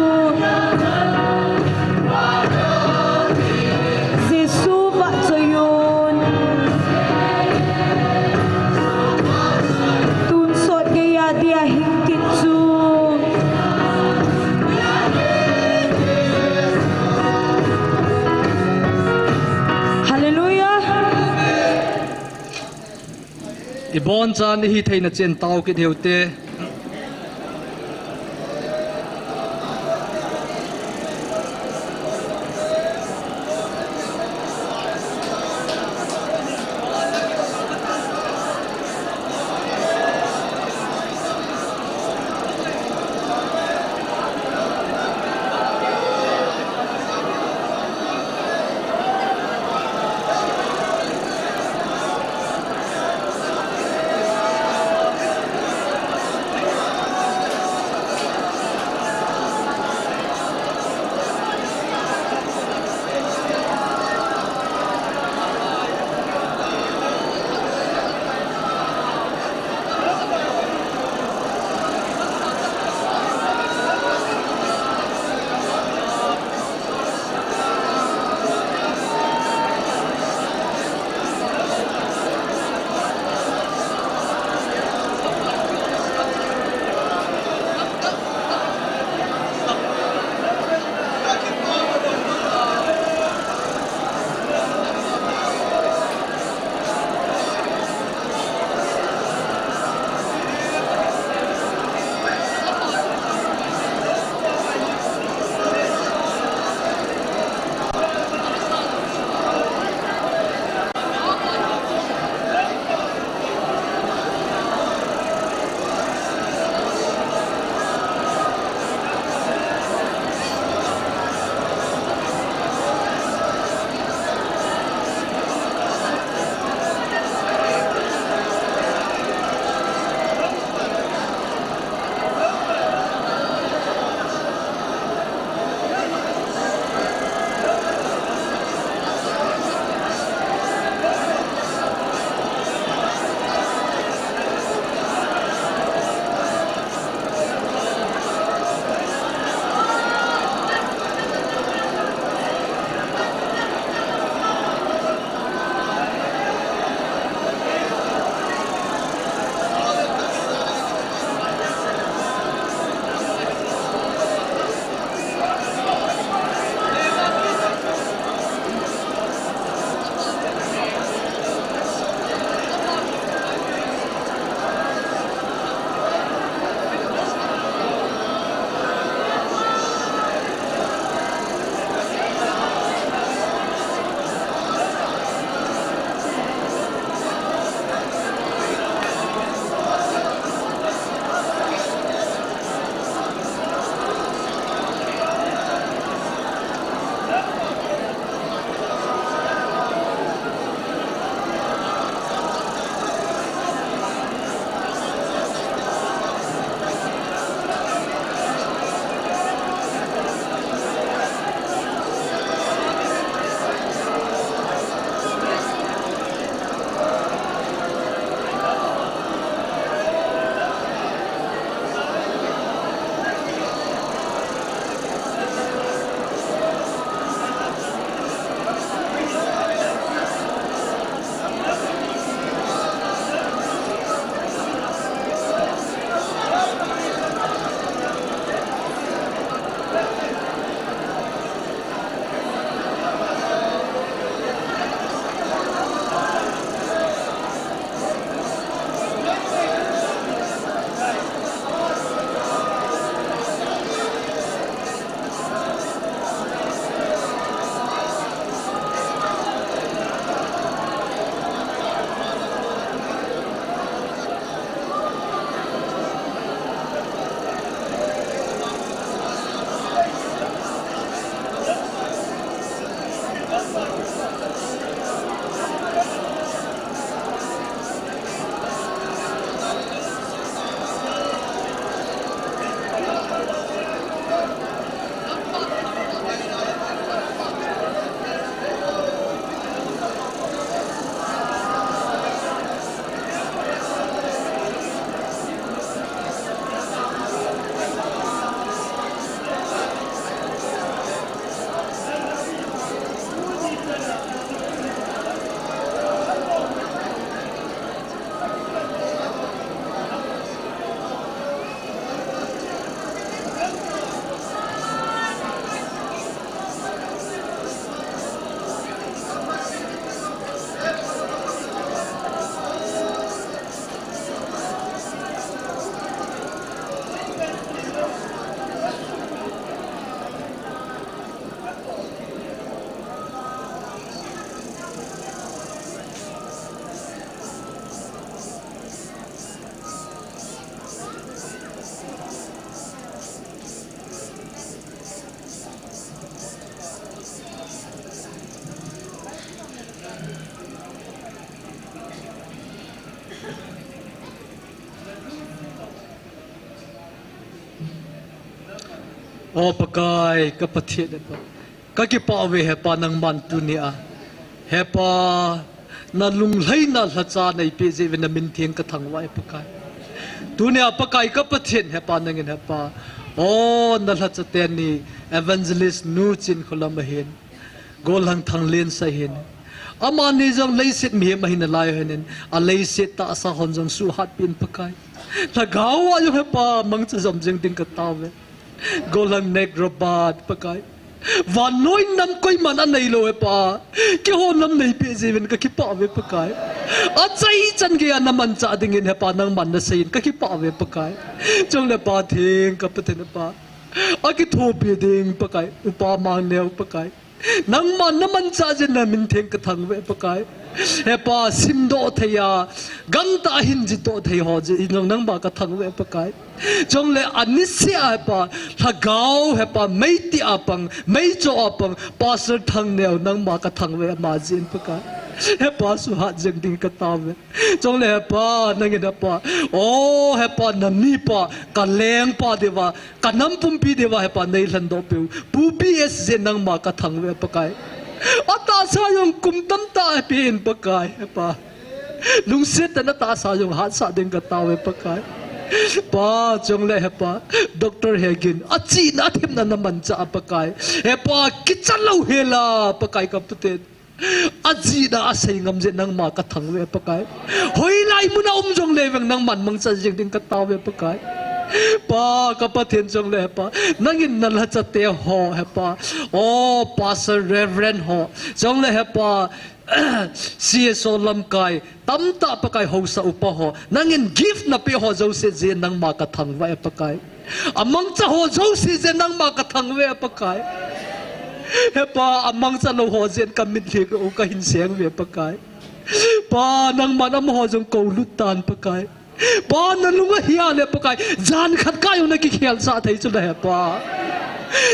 Ibonchan ihi theina chen tao kit hiute. O Pakai, ka Pathen Hepa. Ka kipah uve Hepa nangman tunia. Hepa, na lunglhaina lhacha nei peh jeh uvin na min theng ka thangvah e Pakai. Tunia Pakai ka Pathen Hepa nangin Hepa. O na lhacha teni Evangelist Nu Chinkholam ahin. Gollhang Thanglensah ahin. Amani jong leiset mihem ahi nalai u ahin. A leiset tahsa hon jong suhhat peh in Pakai. Lhagao a jong Hepa mangcha jom jeng ding ka tao ve. Gollhang Nek Robert Pakai. Vannoi nam koiman anei lou Hepa. Keiho nam nei peh jeh uvin ka kipah uve Pakai. Achaichan geiya na manchah dingin Hepa nangman na seiyin ka kipah uve Pakai. Chule Pa theng ka Pathen Hepa. Akithopi ding Pakai. Upa Mangneo Pakai. Nangman na manchah jeh in na min theng ka thangvah e Pakai. Hepa simdoh thei a, gangtah a hin jitdoh thei ho jeh in jong nangma ka thangvah e Pakai. Chule aniseh a Hepa, lhagao Hepa, meitih a pang, meicho a pang, Pastor Thangneo nangma ka thangvah e ama jeh in Pakai. Hepa suhhat jeng ding ka tao ve. Chule Hepa, nangin Hepa. O Hepa, na mipa, ka lengpa diuva, ka nam pumpi diuva Hepa, nei lhendoh peh u. Pu P S jeh in nangma ka thangvah e Pakai. Atahsa jong kum tamtah peh in Pakai, Hepa. Lungset tah in atahsa jong hatsah ding ka tao ve Pakai. Pa, chule Hepa. Doctor Hegin, achihna athemna na manchah a Pakai. Hepa, kicha louhel a Pakai ka Pathen. Ajihna asei ngam jeh in nangma ka thangvah e Pakai. Hoilai mun a um jongle vang nangman mangcha jeng ding ka tao ve Pakai. Pa ka Pathen chule Hepa. Nangin na lhachate ho Hepa. O Pastor Reverend ho. Chule Hepa. C S O lamkai. Tamtah Pakai haosa upa ho. Nangin gift na peh ho jouse jeh in nangma ka thangvah e Pakai. Amangcha ho jouse jeh in nangma ka thangvah e Pakai. Hepa, amangcha lou ho jeh in ka mitlhi ka u ka hin seng uve Pakai. Pa, nangman amaho jong koulut tan Pakai. Pa, na lung ahia le Pakai. Jan khat kah jong na kikhel sah thei chu la Hepa.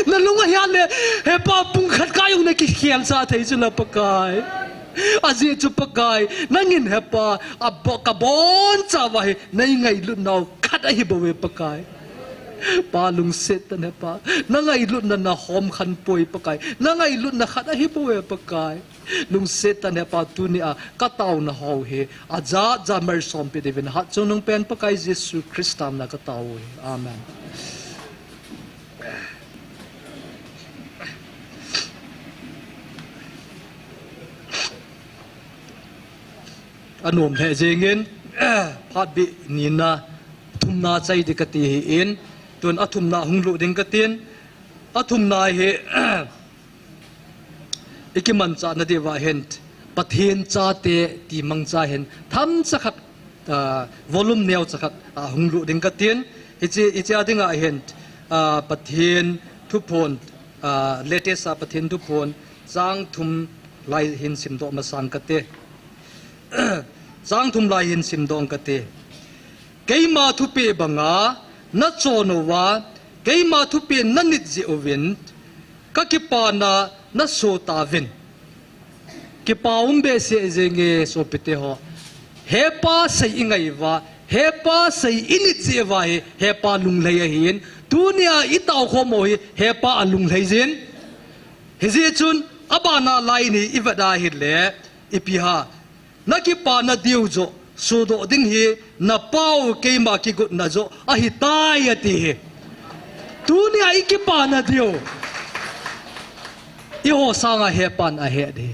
Na lung ahia le Hepa, pung khat kah jong na kikhel sah thei chu la Pakai. Ajeh chu Pakai, nangin Hepa, abo-, ka bonchauva hi, nei ngailutnau khat ahi bouve Pakai. Pa lungset tah in Hepa, na ngailutna na hom khan poi Pakai, na ngailutna khat ahi bouve Pakai. Lungset tah in Hepa tunia, ka taona ho hi, ajat jat malsom peh diuvin hatchungnung pen Pakai Jesu Christa mina ka tao uve. Amen. Anom lheh jengin, phat bih nina, thumna chai ding kati ahin, tun athumna hung lut ding katin, athumna hi, i kimanchah na diuva hin, Pathen chate ti mangcha hin, themcha khat, ah, volume neocha khat, ah, hung lut ding katin, hiche, hiche a dinga hin, ah, Pathen thuphon, ah, latest a Pathen thuphon, chang thum lai hin simdoh masang kate. Chang thum lai hin simdoh kate. Keima thupeh banga na chon uva, keima thupeh na nit jeh uvin, ka kipana na so tauvin. Kipa um behseh jenge sopite ho. Hepa sei i ngai uva, Hepa sei i nit jeh uva hi, Hepa lunglhai ahin. Tunia i taokhom u hi, Hepa alunglhai jin. Hijeh chun, abana lai ni i vet ahile, ipi ham. Na kipana diu joh, sodoh ding hi, na pau keima kigotna joh, ahitai ati hi. Tunia i kipana diu. Eiho sanga Hepan ahet hi.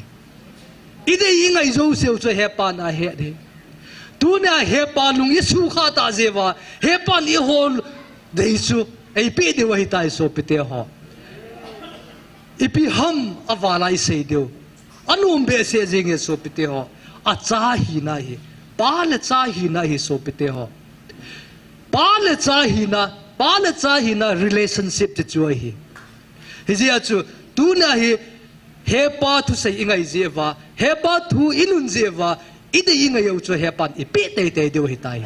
I dei i ngai jouseu chu Hepan ahet hi. Tunia Hepa lung i sukha tah jeh uva, Hepan eiho dei chu, eipeh diu ahitai sopite ho. Ipi ham avala i sei diu. Anom behseh jenge sopite ho. Acha hina hi. Pa le cha hina hi sopite ho. Pa le cha hina, pa le cha hina relationship ti chu ahi. Hijeh a chu, tunia hi, Hepa thusei i ngai jeh uva, Hepa thu i nun jeh uva, i dei i ngai u chu Hepan eipeh teitei diu ahitai.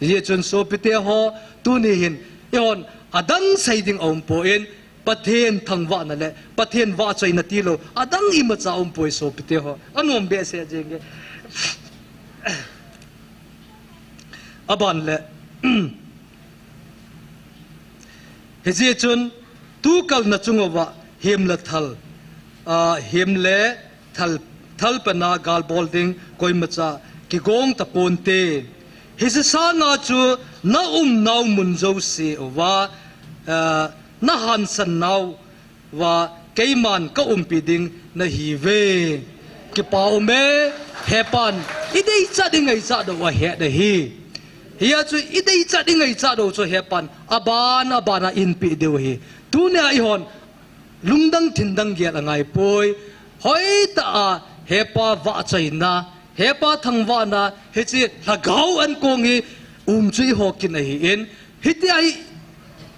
Hijeh chun sopite ho, tuni hin, eihon, adang sei ding aumpoi, Pathen thangvahna le, Pathen vahchoina tilou, adang imacha aumpoi sopite ho. Anom behseh jenge. Aban le. Hijeh chun, Tukal na chunguva him le thal, a, him le thal, thal pana gal bol ding koimacha kigong taponte. Hiche sanga chu na umnau mun jouse uva, a, na hansan nauva keiman ka umpi ding nahiuve. Kipa ume, hepan i deichat i ngaichat u ahet ahi. Hia chu i deichat i ngaichat u chu hepan aban aban a eihin pe diu ahi. Tunia eihon lungdang thindang gel angaipoi. Hoitah a hepa vahchoina, hepa thangvahna, hiche lhagao ankong hi um chu eiho kin ahin. Hitia hi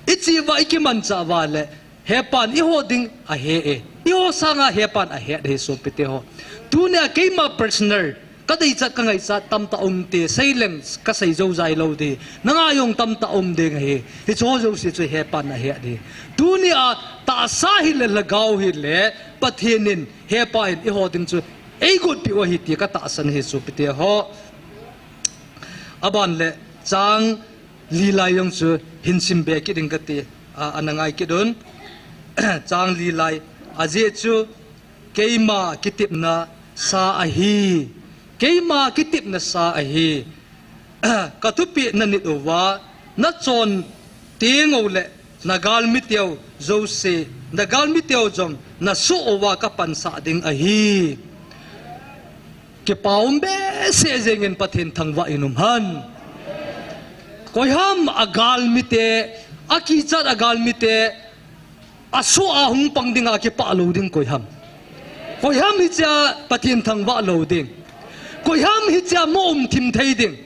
i chiuva i kimanchah uva le hepan eiho ding ahe e. Eiho sanga hepan ahet ahi sopite ho. Tunia keima personal ka deichat ka ngaichat tamtah um te, seileng ka sei jou jai lou ding. Nanga jong tamtah um ding ahi. Hicheho jouse chu hepan ahet ahi. Tunia tahsa hile lhagao hile Pathen in hepa in eiho ding chu eigotpiu ahi ti ka tahsan ahi sopite ho. Aban le chang li lai jong chu hin simbe kit ding kati, a, ana ngai kit un. Chang li lai, ajeh chu keima kitepna sa ahi. Keima kitepna sa ahi. Ka thupeh na nit uva, na chon tengule na galmiteu jouse, na galmiteu jong na soh uva ka pansah ding ahi. Kipa um behseh jengin Pathen thangvah in um hen. Koiham agalmite, akichat agalmite, asoh a hung pang dinga kipah lou ding koiham? Koiham hichea Pathen thangvah lou ding? Koiham hichea mo um thim thei ding?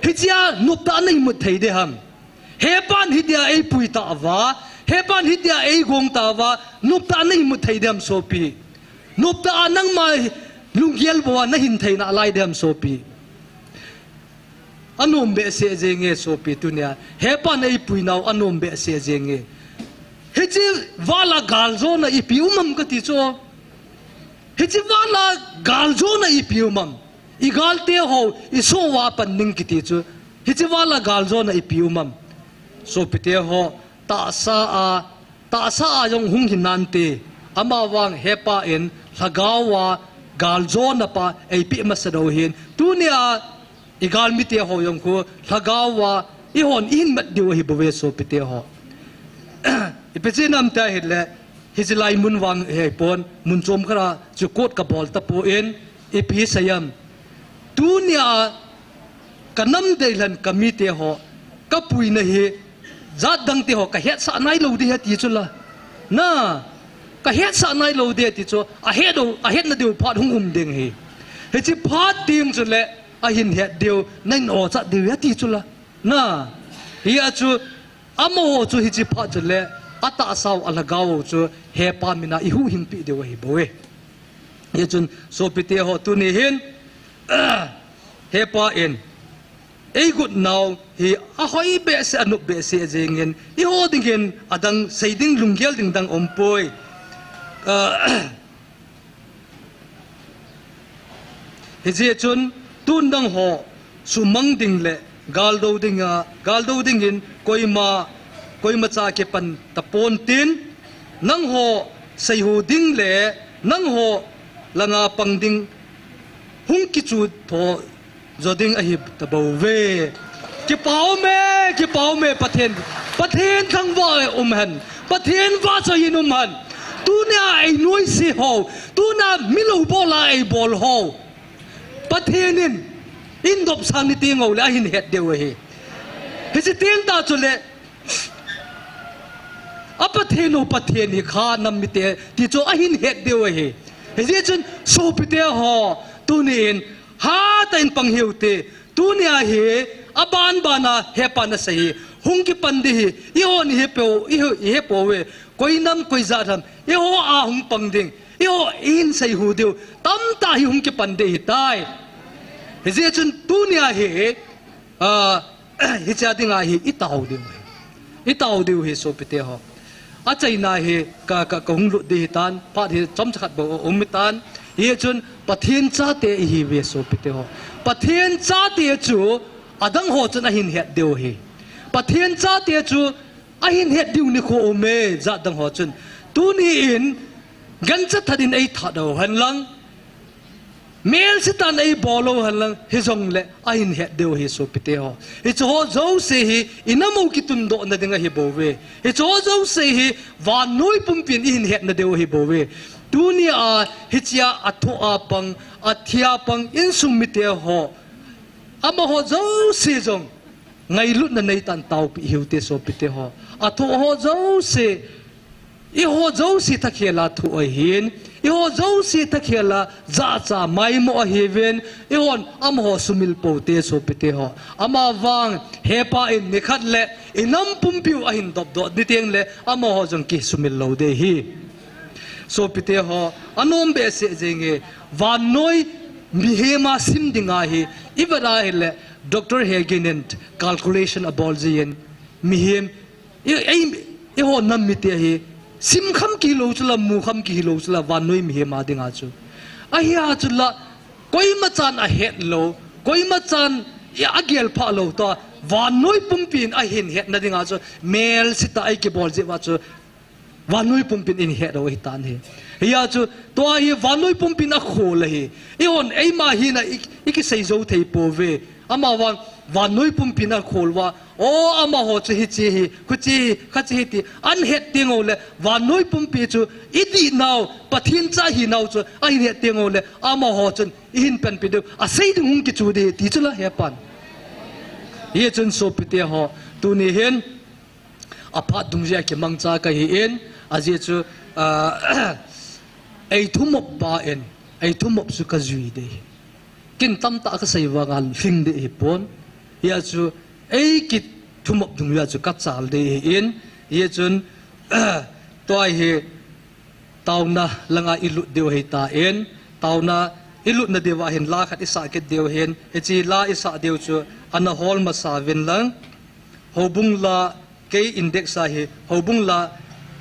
Hichea noptah a na imut thei ding ham? Hepan hitia eipui tauva, hepan hitia eigong tauva, noptah a na imut thei ding ham sopi? Noptah a nangma lunggel bou a na hin thei nalai ding ham sopi? Anom behseh jenge sopi tunia. Hepan eipui nau anom behseh jenge. Hiche vala galjona ipi um ham kati chu. Hiche vala galjona ipi um ham? I galte ho i soh uva pan ding kiti chu. Hiche vala galjona ipi um ham? Sopite ho, tahsa a, tahsa a jong hung hi nante. Amavang hepa in lhagao a galjona pa eipeh masa diu ahin. Tunia i galmite ho jong khu lhagao a eihon eihin mat diu ahi bouve sopite ho. Ipi jeh ham tia ahile, hiche lai mun vang hipon, mun chom khat a chu quote ka bol tapon, ipi sei ham? Tunia ka nam deilhen ka mite ho, ka puina hi, jat dangte ho ka hetsah nailou ding ahi ti chu la. Na, ka hetsah nailou ding ahi ti chu, ahet u, ahetna diu phat hung um ding ahi. Hiche phat teng chule ahin het diu, na in ochat diu ahi ti chu la. Na, hia chu, amaho chu hiche phat chule atahsau alhagao chu hepa mina eihuhhingpeh diu ahi bouve. Hichun sopite ho, tuni hin hepa in eigot nau hi ahoi behseh, anop behseh jengin, eiho dingin adang sei ding lunggel ding dang umpoi. Hijeh chun tun nangho sumang ding le galdou dinga, galdou dingin koima, koimacha kipan taponte, nangho seihu ding le nangho langa pang ding hung kichu tho jo ding ahi tabouve. Kipa ume, kipa ume, Pathen, Pathen thangvah um hen, Pathen vahchoi in um hen. Tunia einoise ho, tunia milou bola eibol ho, Pathen in, in dopsang ni tengule ahin het diu ahi. Hiche teng tah chule, a Pathen u Pathen hi kha nam mite ti chu ahin het diu ahi. Hijeh chun sopite ho, tuni in hatah in pang hiute. Tunia hi aban bana hepan asei hi hung kipan ding ahi. Eihon ihepou, ihe, ihepouve. Koi nam koi jat ham, eiho a hung pang ding, eiho in seihu diu tamtah hi hung kipan ding ahitai. Hijeh chun tunia hi, ah, hichea dinga hi itao diu ahi. Itao diu ahi sopite ho. Achaina hi ka, ka, kahung lut ding ahitan, phat hi chomcha khat bou um ahitan. Hijeh chun Pathen chate ihiuve sopite ho. Pathen chate chu adang ho chun ahin het diu ahi. Pathen chate chu ahin het diu nikho um e, jat dang ho chun. Tuni in, gancha that in eithat u hen lang, melse tah in eibol u hen lang, hijongle ahin het diu ahi sopite ho. Hiche ho jouse hi inam u kitundoh na ding ahi bouve. Hiche ho jouse hi vannoi pumpin ihin hetna diu ahi bouve. Tunia hichea athoh a pang, athi a pang insung mite ho, amaho jouse jong ngailutna neitan taopi hiute sopite ho. Athoh ho jouse, eiho jouse thakhel a thoh ahin, eiho jouse thakhel a jachat maimo ahiuvin, eihon amaho sumil poute sopite ho. Amavang hepa in nikhat le inam pumpiu ahin dopdoh ni tengle amaho jong kisumil lou ding ahi. Sopite ho, anom behseh jenge, vannoi mihem a sim dinga hi, ivet a hile, Doctor Hagin in calculation abol jin, mihem, i, ei, eiho nam mite hi, sim kham kihilou chula, mu kham kihilou chula, vannoi mihem a dinga chu. Ahia chula, koimachan ahet lou, koimachan i agel phah lou ta, vannoi pumpin ahin hetna dinga chu, melse tah a eikibol jeh uva chu, vannoi pumpin eihin het u ahitan ahi. Hia chu, tua hi vannoi pumpin akhol ahi. Eihon, eima hina i, ikisei jou thei pouve. Amavang, vannoi pumpin akhol uva. O, amaho chu hiche hi, khuche hi, khache hi ti. Ahin het tengule, vannoi pumpi chu, idihnau, Pathen cha hinau chu, ahin het tengule, amaho chun, eihin panpi diu. Asei ding hung kichu ding ti chula hepan. Hichun sopite ho, tuni hin, aphat dungjui a kimangcha kahin, ajeh chu, ah, eithumop pa in, eithumop chu kajui ding ahi. Kin tamtah kasei vanga lhing ding ahipon. Hia chu, eikithumop dungjui a chu kachal ding ahin, hichun, tua hi, taona langa ilut diu ahitan, taona ilutna diuva hin la khat isah kit diu ahin, hiche la isah diu chu ana hol masa uvin lang, houbung la, kei index a hi, houbung la,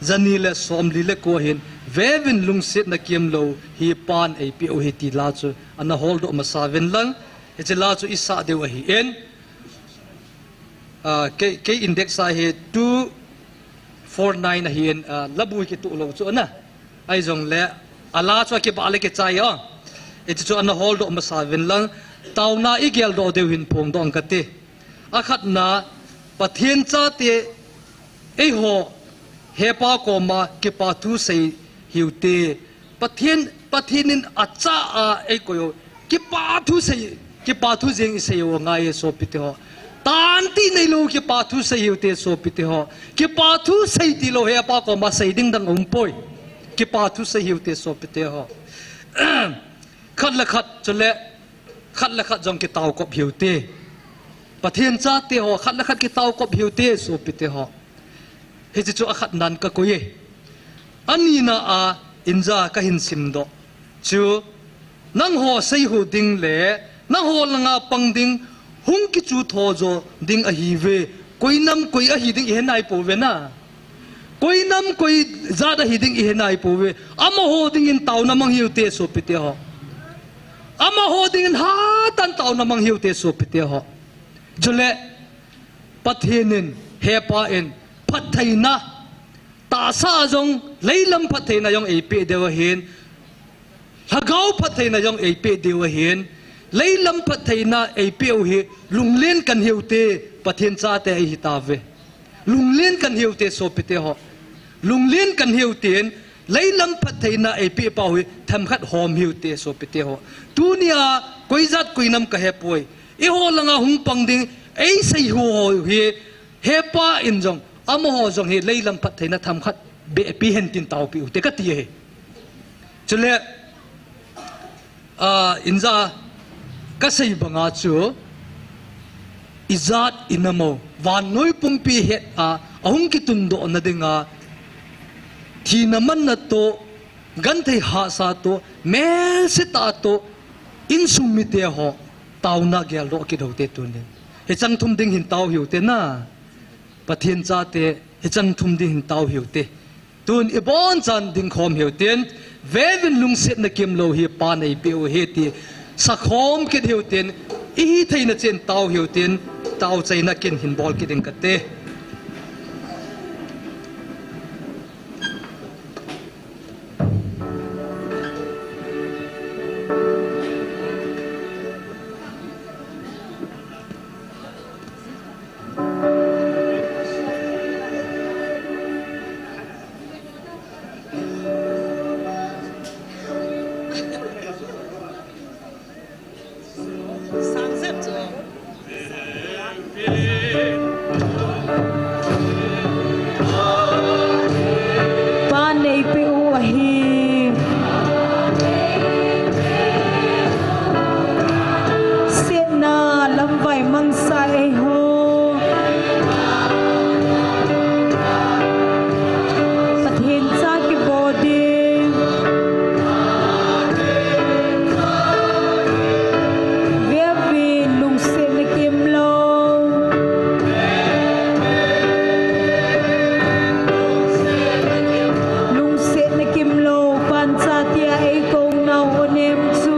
jani le somli le ko ahin, Veuvin lungsetna kiam lou hi Pan eipeh u ahi ti la chu, ana holdoh masa uvin lang, hiche la chu isah diu ahin, ah, kei, kei index a hi two four nine ahin, ah, labu kituh lou chu ana. Ahijongle, ala chu akibah le kichai o. Hiche chu ana holdoh masa uvin lang, taona igeldoh diu hin phongdoh ing kate. Akhatna, Pathen chate, eiho, hepa koma kipa thu sei hiute. Pathen, Pathen in acha a eikoi u, kipa thu sei, kipa thu jeng isei u angai e sopite ho. Tantih neilou kipa thu sei hiute sopite ho. Kipa thu sei tilou hepa koma sei ding dang umpoi. Kipa thu sei hiute sopite ho. Khat le khat chule, khat le khat jong kitaokop hiute. Pathen chate ho, khat le khat kitaokop hiute sopite ho. Hiche chu akhatnan kakoi e. Anina a inja kahin simdoh chu, nangho seihu ding le, nangho langa pang ding, hung kichu tho jo ding ahiuve. Koi nam koi ahi ding ihe naipouve na. Koi nam koi jat ahi ding ihe naipouve. Amaho dingin taona mang hiute sopite ho. Amaho dingin hatah in taona mang hiute sopite ho. Chule, Pathen in, hepa in, phattheina, tahsa a jong, leilam phattheina jong eipeh diu ahin, lhagao phattheina jong eipeh diu ahin, leilam phattheina eipeh u hi, lunglen kan hiute, Pathen chate ihi tauve. Lunglen kan hiute sopite ho. Lunglen kan hiutin, leilam phattheina eipeh pau hi, themkhat hom hiute sopite ho. Tunia, koi jat koi nam kahepoi. Eiho langa hung pang ding, eiseihu ho hi, hepa in jong, amaho jong hi leilam phattheina themkhat beh peh hen tin taopi u te kati ahi. Chule, ah, inja kasei banga chu, ijat inam u, vannoi pumpi het a, ahung kitundoh na dinga, thina manna toh, genthei hahsa toh, melse tah toh, insung mite ho, taona geldoh kit u hite tunin. Hicheng thum ding hin tao hiute na. Pathen chate, hicheng thum ding hin tao hiute. Tun ibonchan dingkhom hiutin, Veuvin lungsetna kiam lou hi Pan eipeh u ahi ti, sakhom kit hiutin, ihitheina chen tao hiutin, taochaina kin hin bol kit ing kate. hi. Siatna lamvai mangsa eiho. Pathen cha kibo ding. Vevin lungsetna kimlou. Lungsetna kimlou, pancha tia eikou nau onem chu.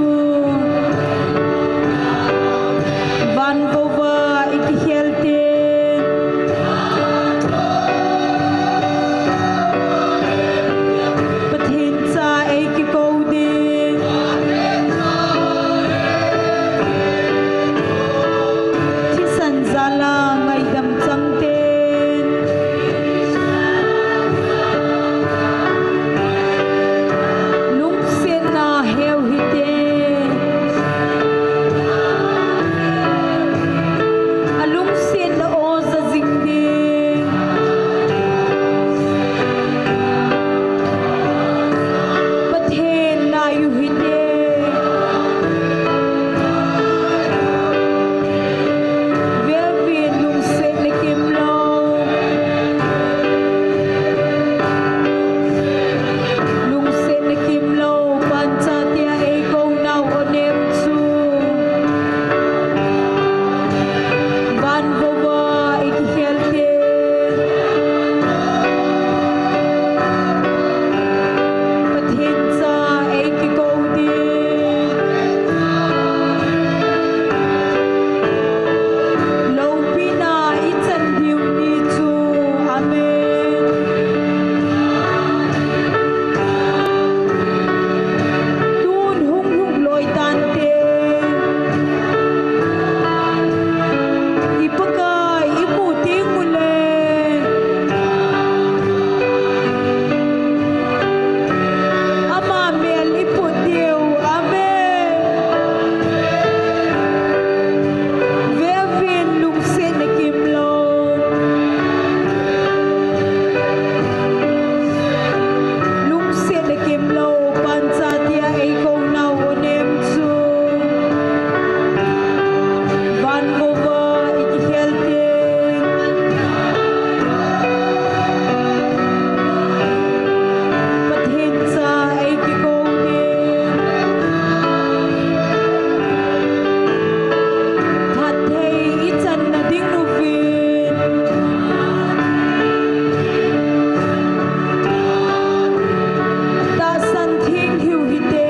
Van vova i kikhel te. Pathen cha eikikou ding. Thisan jala ngaidam chang ten. Lungsetna heu hite. A lungsetna o ja jing ding. Pathen nai u hite. Vevin lungsetna kimlou. Lungsetna kimlou, pancha tia eikou nau onem chu. Van vova i kikhel te. Pathen cha eikikou ding. Loupina i chan diu ni chu. Amen. Tun hung lhung loi tante. I Pakai i mu ding u le. Ama mel i put diu. Amen. Vevin lungsetna kimlou. Lungsetna kimlou, pancha tia eikou nau onem chu. Van vova i kikhel te. Pathen cha eikikou ding. Phatthei i channa ding uvin. Tahsan theng hiu hite.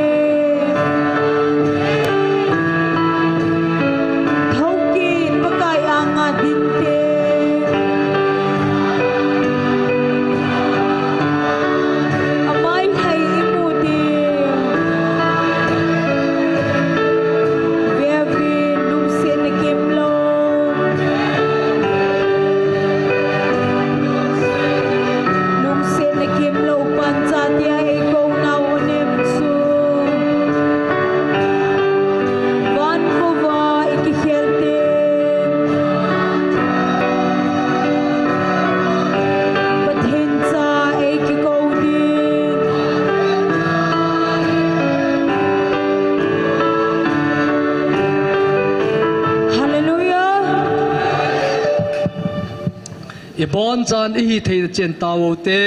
Thoukit Pakai anga ding te. Amai hai i mu ding. Vevin lungsetna kimlou. Lungsetna kimlou, pancha tia eikou nau onem chu. Van vova i kikhel te. Pathen cha eikikou ding. Hallelujah. I bonchan i hithei na chen tao te.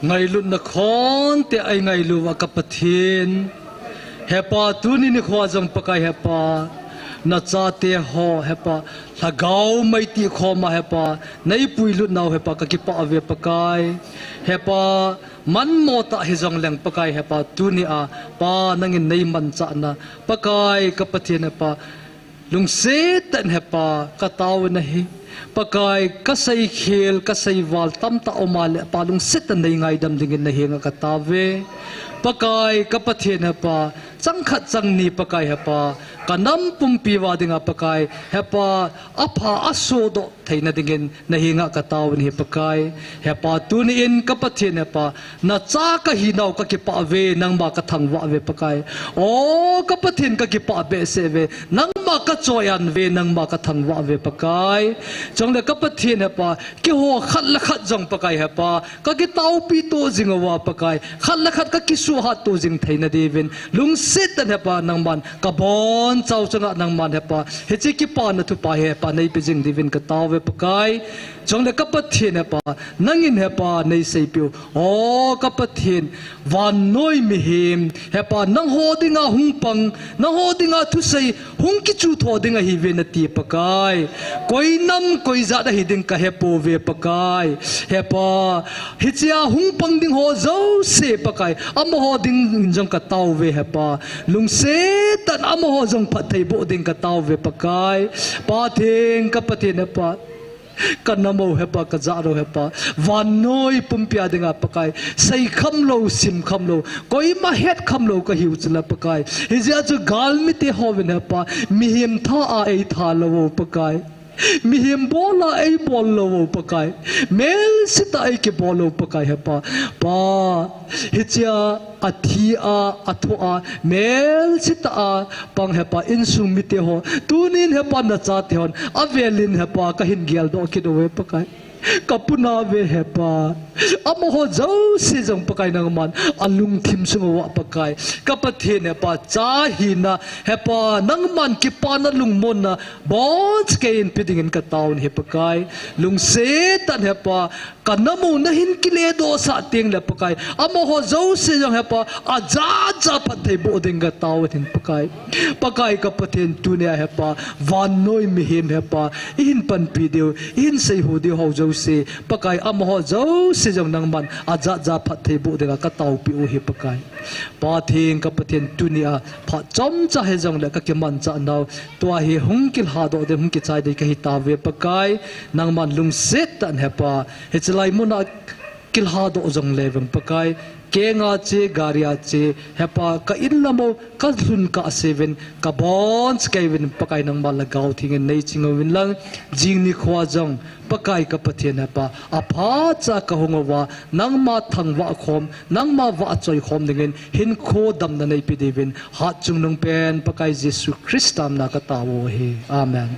Ngailutna khonte a eingailu uva ka Pathen, Hepa, tuni nikho jong Pakai Hepa, nachate ho Hepa, lhagao maichih khom a Hepa, neipui lut nau Hepa, kakipah uve Pakai. Hepa, manmo tah hijongleng Pakai Hepa, tuni a Pa nangin neimanchahna Pakai ka Pathen Hepa, lungset tah in Hepa, katao nahi. Pakai, kaseikhel, kaseival tamtah aum a le Pa, lungset tah in neingaidam dingin nahenga kataove. Pakai, ka Pathen Hepa, changkhat changni Pakai Hepa, kanam pumpi uva dinga Pakai Hepa, apha asodoh theina dingin nahenga kataove Pakai. Hepa, tuni in ka Pathen Hepa, nacha kahinau kakipah uve, nangma kathangvah uve Pakai. O ka Pathen, kakipah behseh uve, nangma kachoi-an uve, nangma kathangvah uve Pakai. Chule ka Pathen Hepa, keiho khat le khat jong Pakai Hepa, kakitaopi to jing uva Pakai, khat le khat kakisuhat to jing theina diuvin, lungset tah in Hepa, nangman kabonchauva chunga nangman Hepa, hiche kipana thupha Hepa, neipe jing diuvin kataove Pakai. Chule ka Pathen Hepa, nangin Hepa, neiseipeh u. O ka Pathen, vannoi mihem Hepa, nangho dinga hung pang, nangho dinga thusei, hung kichu tho ding ahiuve nati Pakai. Koi nam koi jat ahi ding kahepouve Pakai. Hepa, hichea hung pang ding ho jouse Pakai, amaho dingin jong kataove Hepa. Lungset tah in amaho jong phattheiboh ding kataove Pakai. Pathen, ka Pathen Hepa, kanam u Hepa, kajat u Hepa, vannoi pumpia dinga Pakai, seikham lou, simkham lou, koima hetkham lou kahiu chule Pakai, hijeh chun galmite hovin Hepa, mihem tha a eitha lou u Pakai, mihem bol a eibol lou u Pakai, melsetah a eikibol lou u Pakai Hepa. Pa, hichea athi a, athoh a, melsetah a pang Hepa, insung mite ho, tunin Hepa, nachate hon avelin Hepa, kahin geldoh kit uve Pakai. Kapu nauve Hepa, amaho jouse jong Pakai, nangman alungthim sung uva Pakai, ka Pathen Hepa, cha hina Hepa, nangman kipana lungmonna bonchauva keiyin pe dingin katao nahi Pakai. Lungset tah in Hepa, kanam u nahin kiledohsah tengle Pakai, amaho jouse jong Hepa, ajat jat a phattheiboh ding katao nahi Pakai. Pakai ka Pathen, tunia Hepa, vannoi mihem Hepa, eihin panpi diu, eihin seihu diu ho jouse Pakai, amaho jouse jong nangman ajat jat a phattheiboh dinga kataopeh u ahi Pakai. Pathen, ka Pathen, tunia phat chomcha hijongle kakimanchah nau, tua hi hung kilhadoh ding, hung kichai ding kahi tauve Pakai. Nangman lungset tah in Hepa, hiche lai muna kilhadoh jongle vang Pakai, kenga che, garia che Hepa, ka in lam u kalhun kahseuvin, kabonchauva keiyin Pakai, nangma Lhagao Thengin neiching uvin lang, jing nikhoa jong Pakai ka Pathen Hepa, aphacha kahung uva, nangma thangvah khom, nangma vahchoi khom dingin hinkho damna neipe diuvin, hatchungnung pen Pakai Jesu Christa mina katao u ahi. Amen.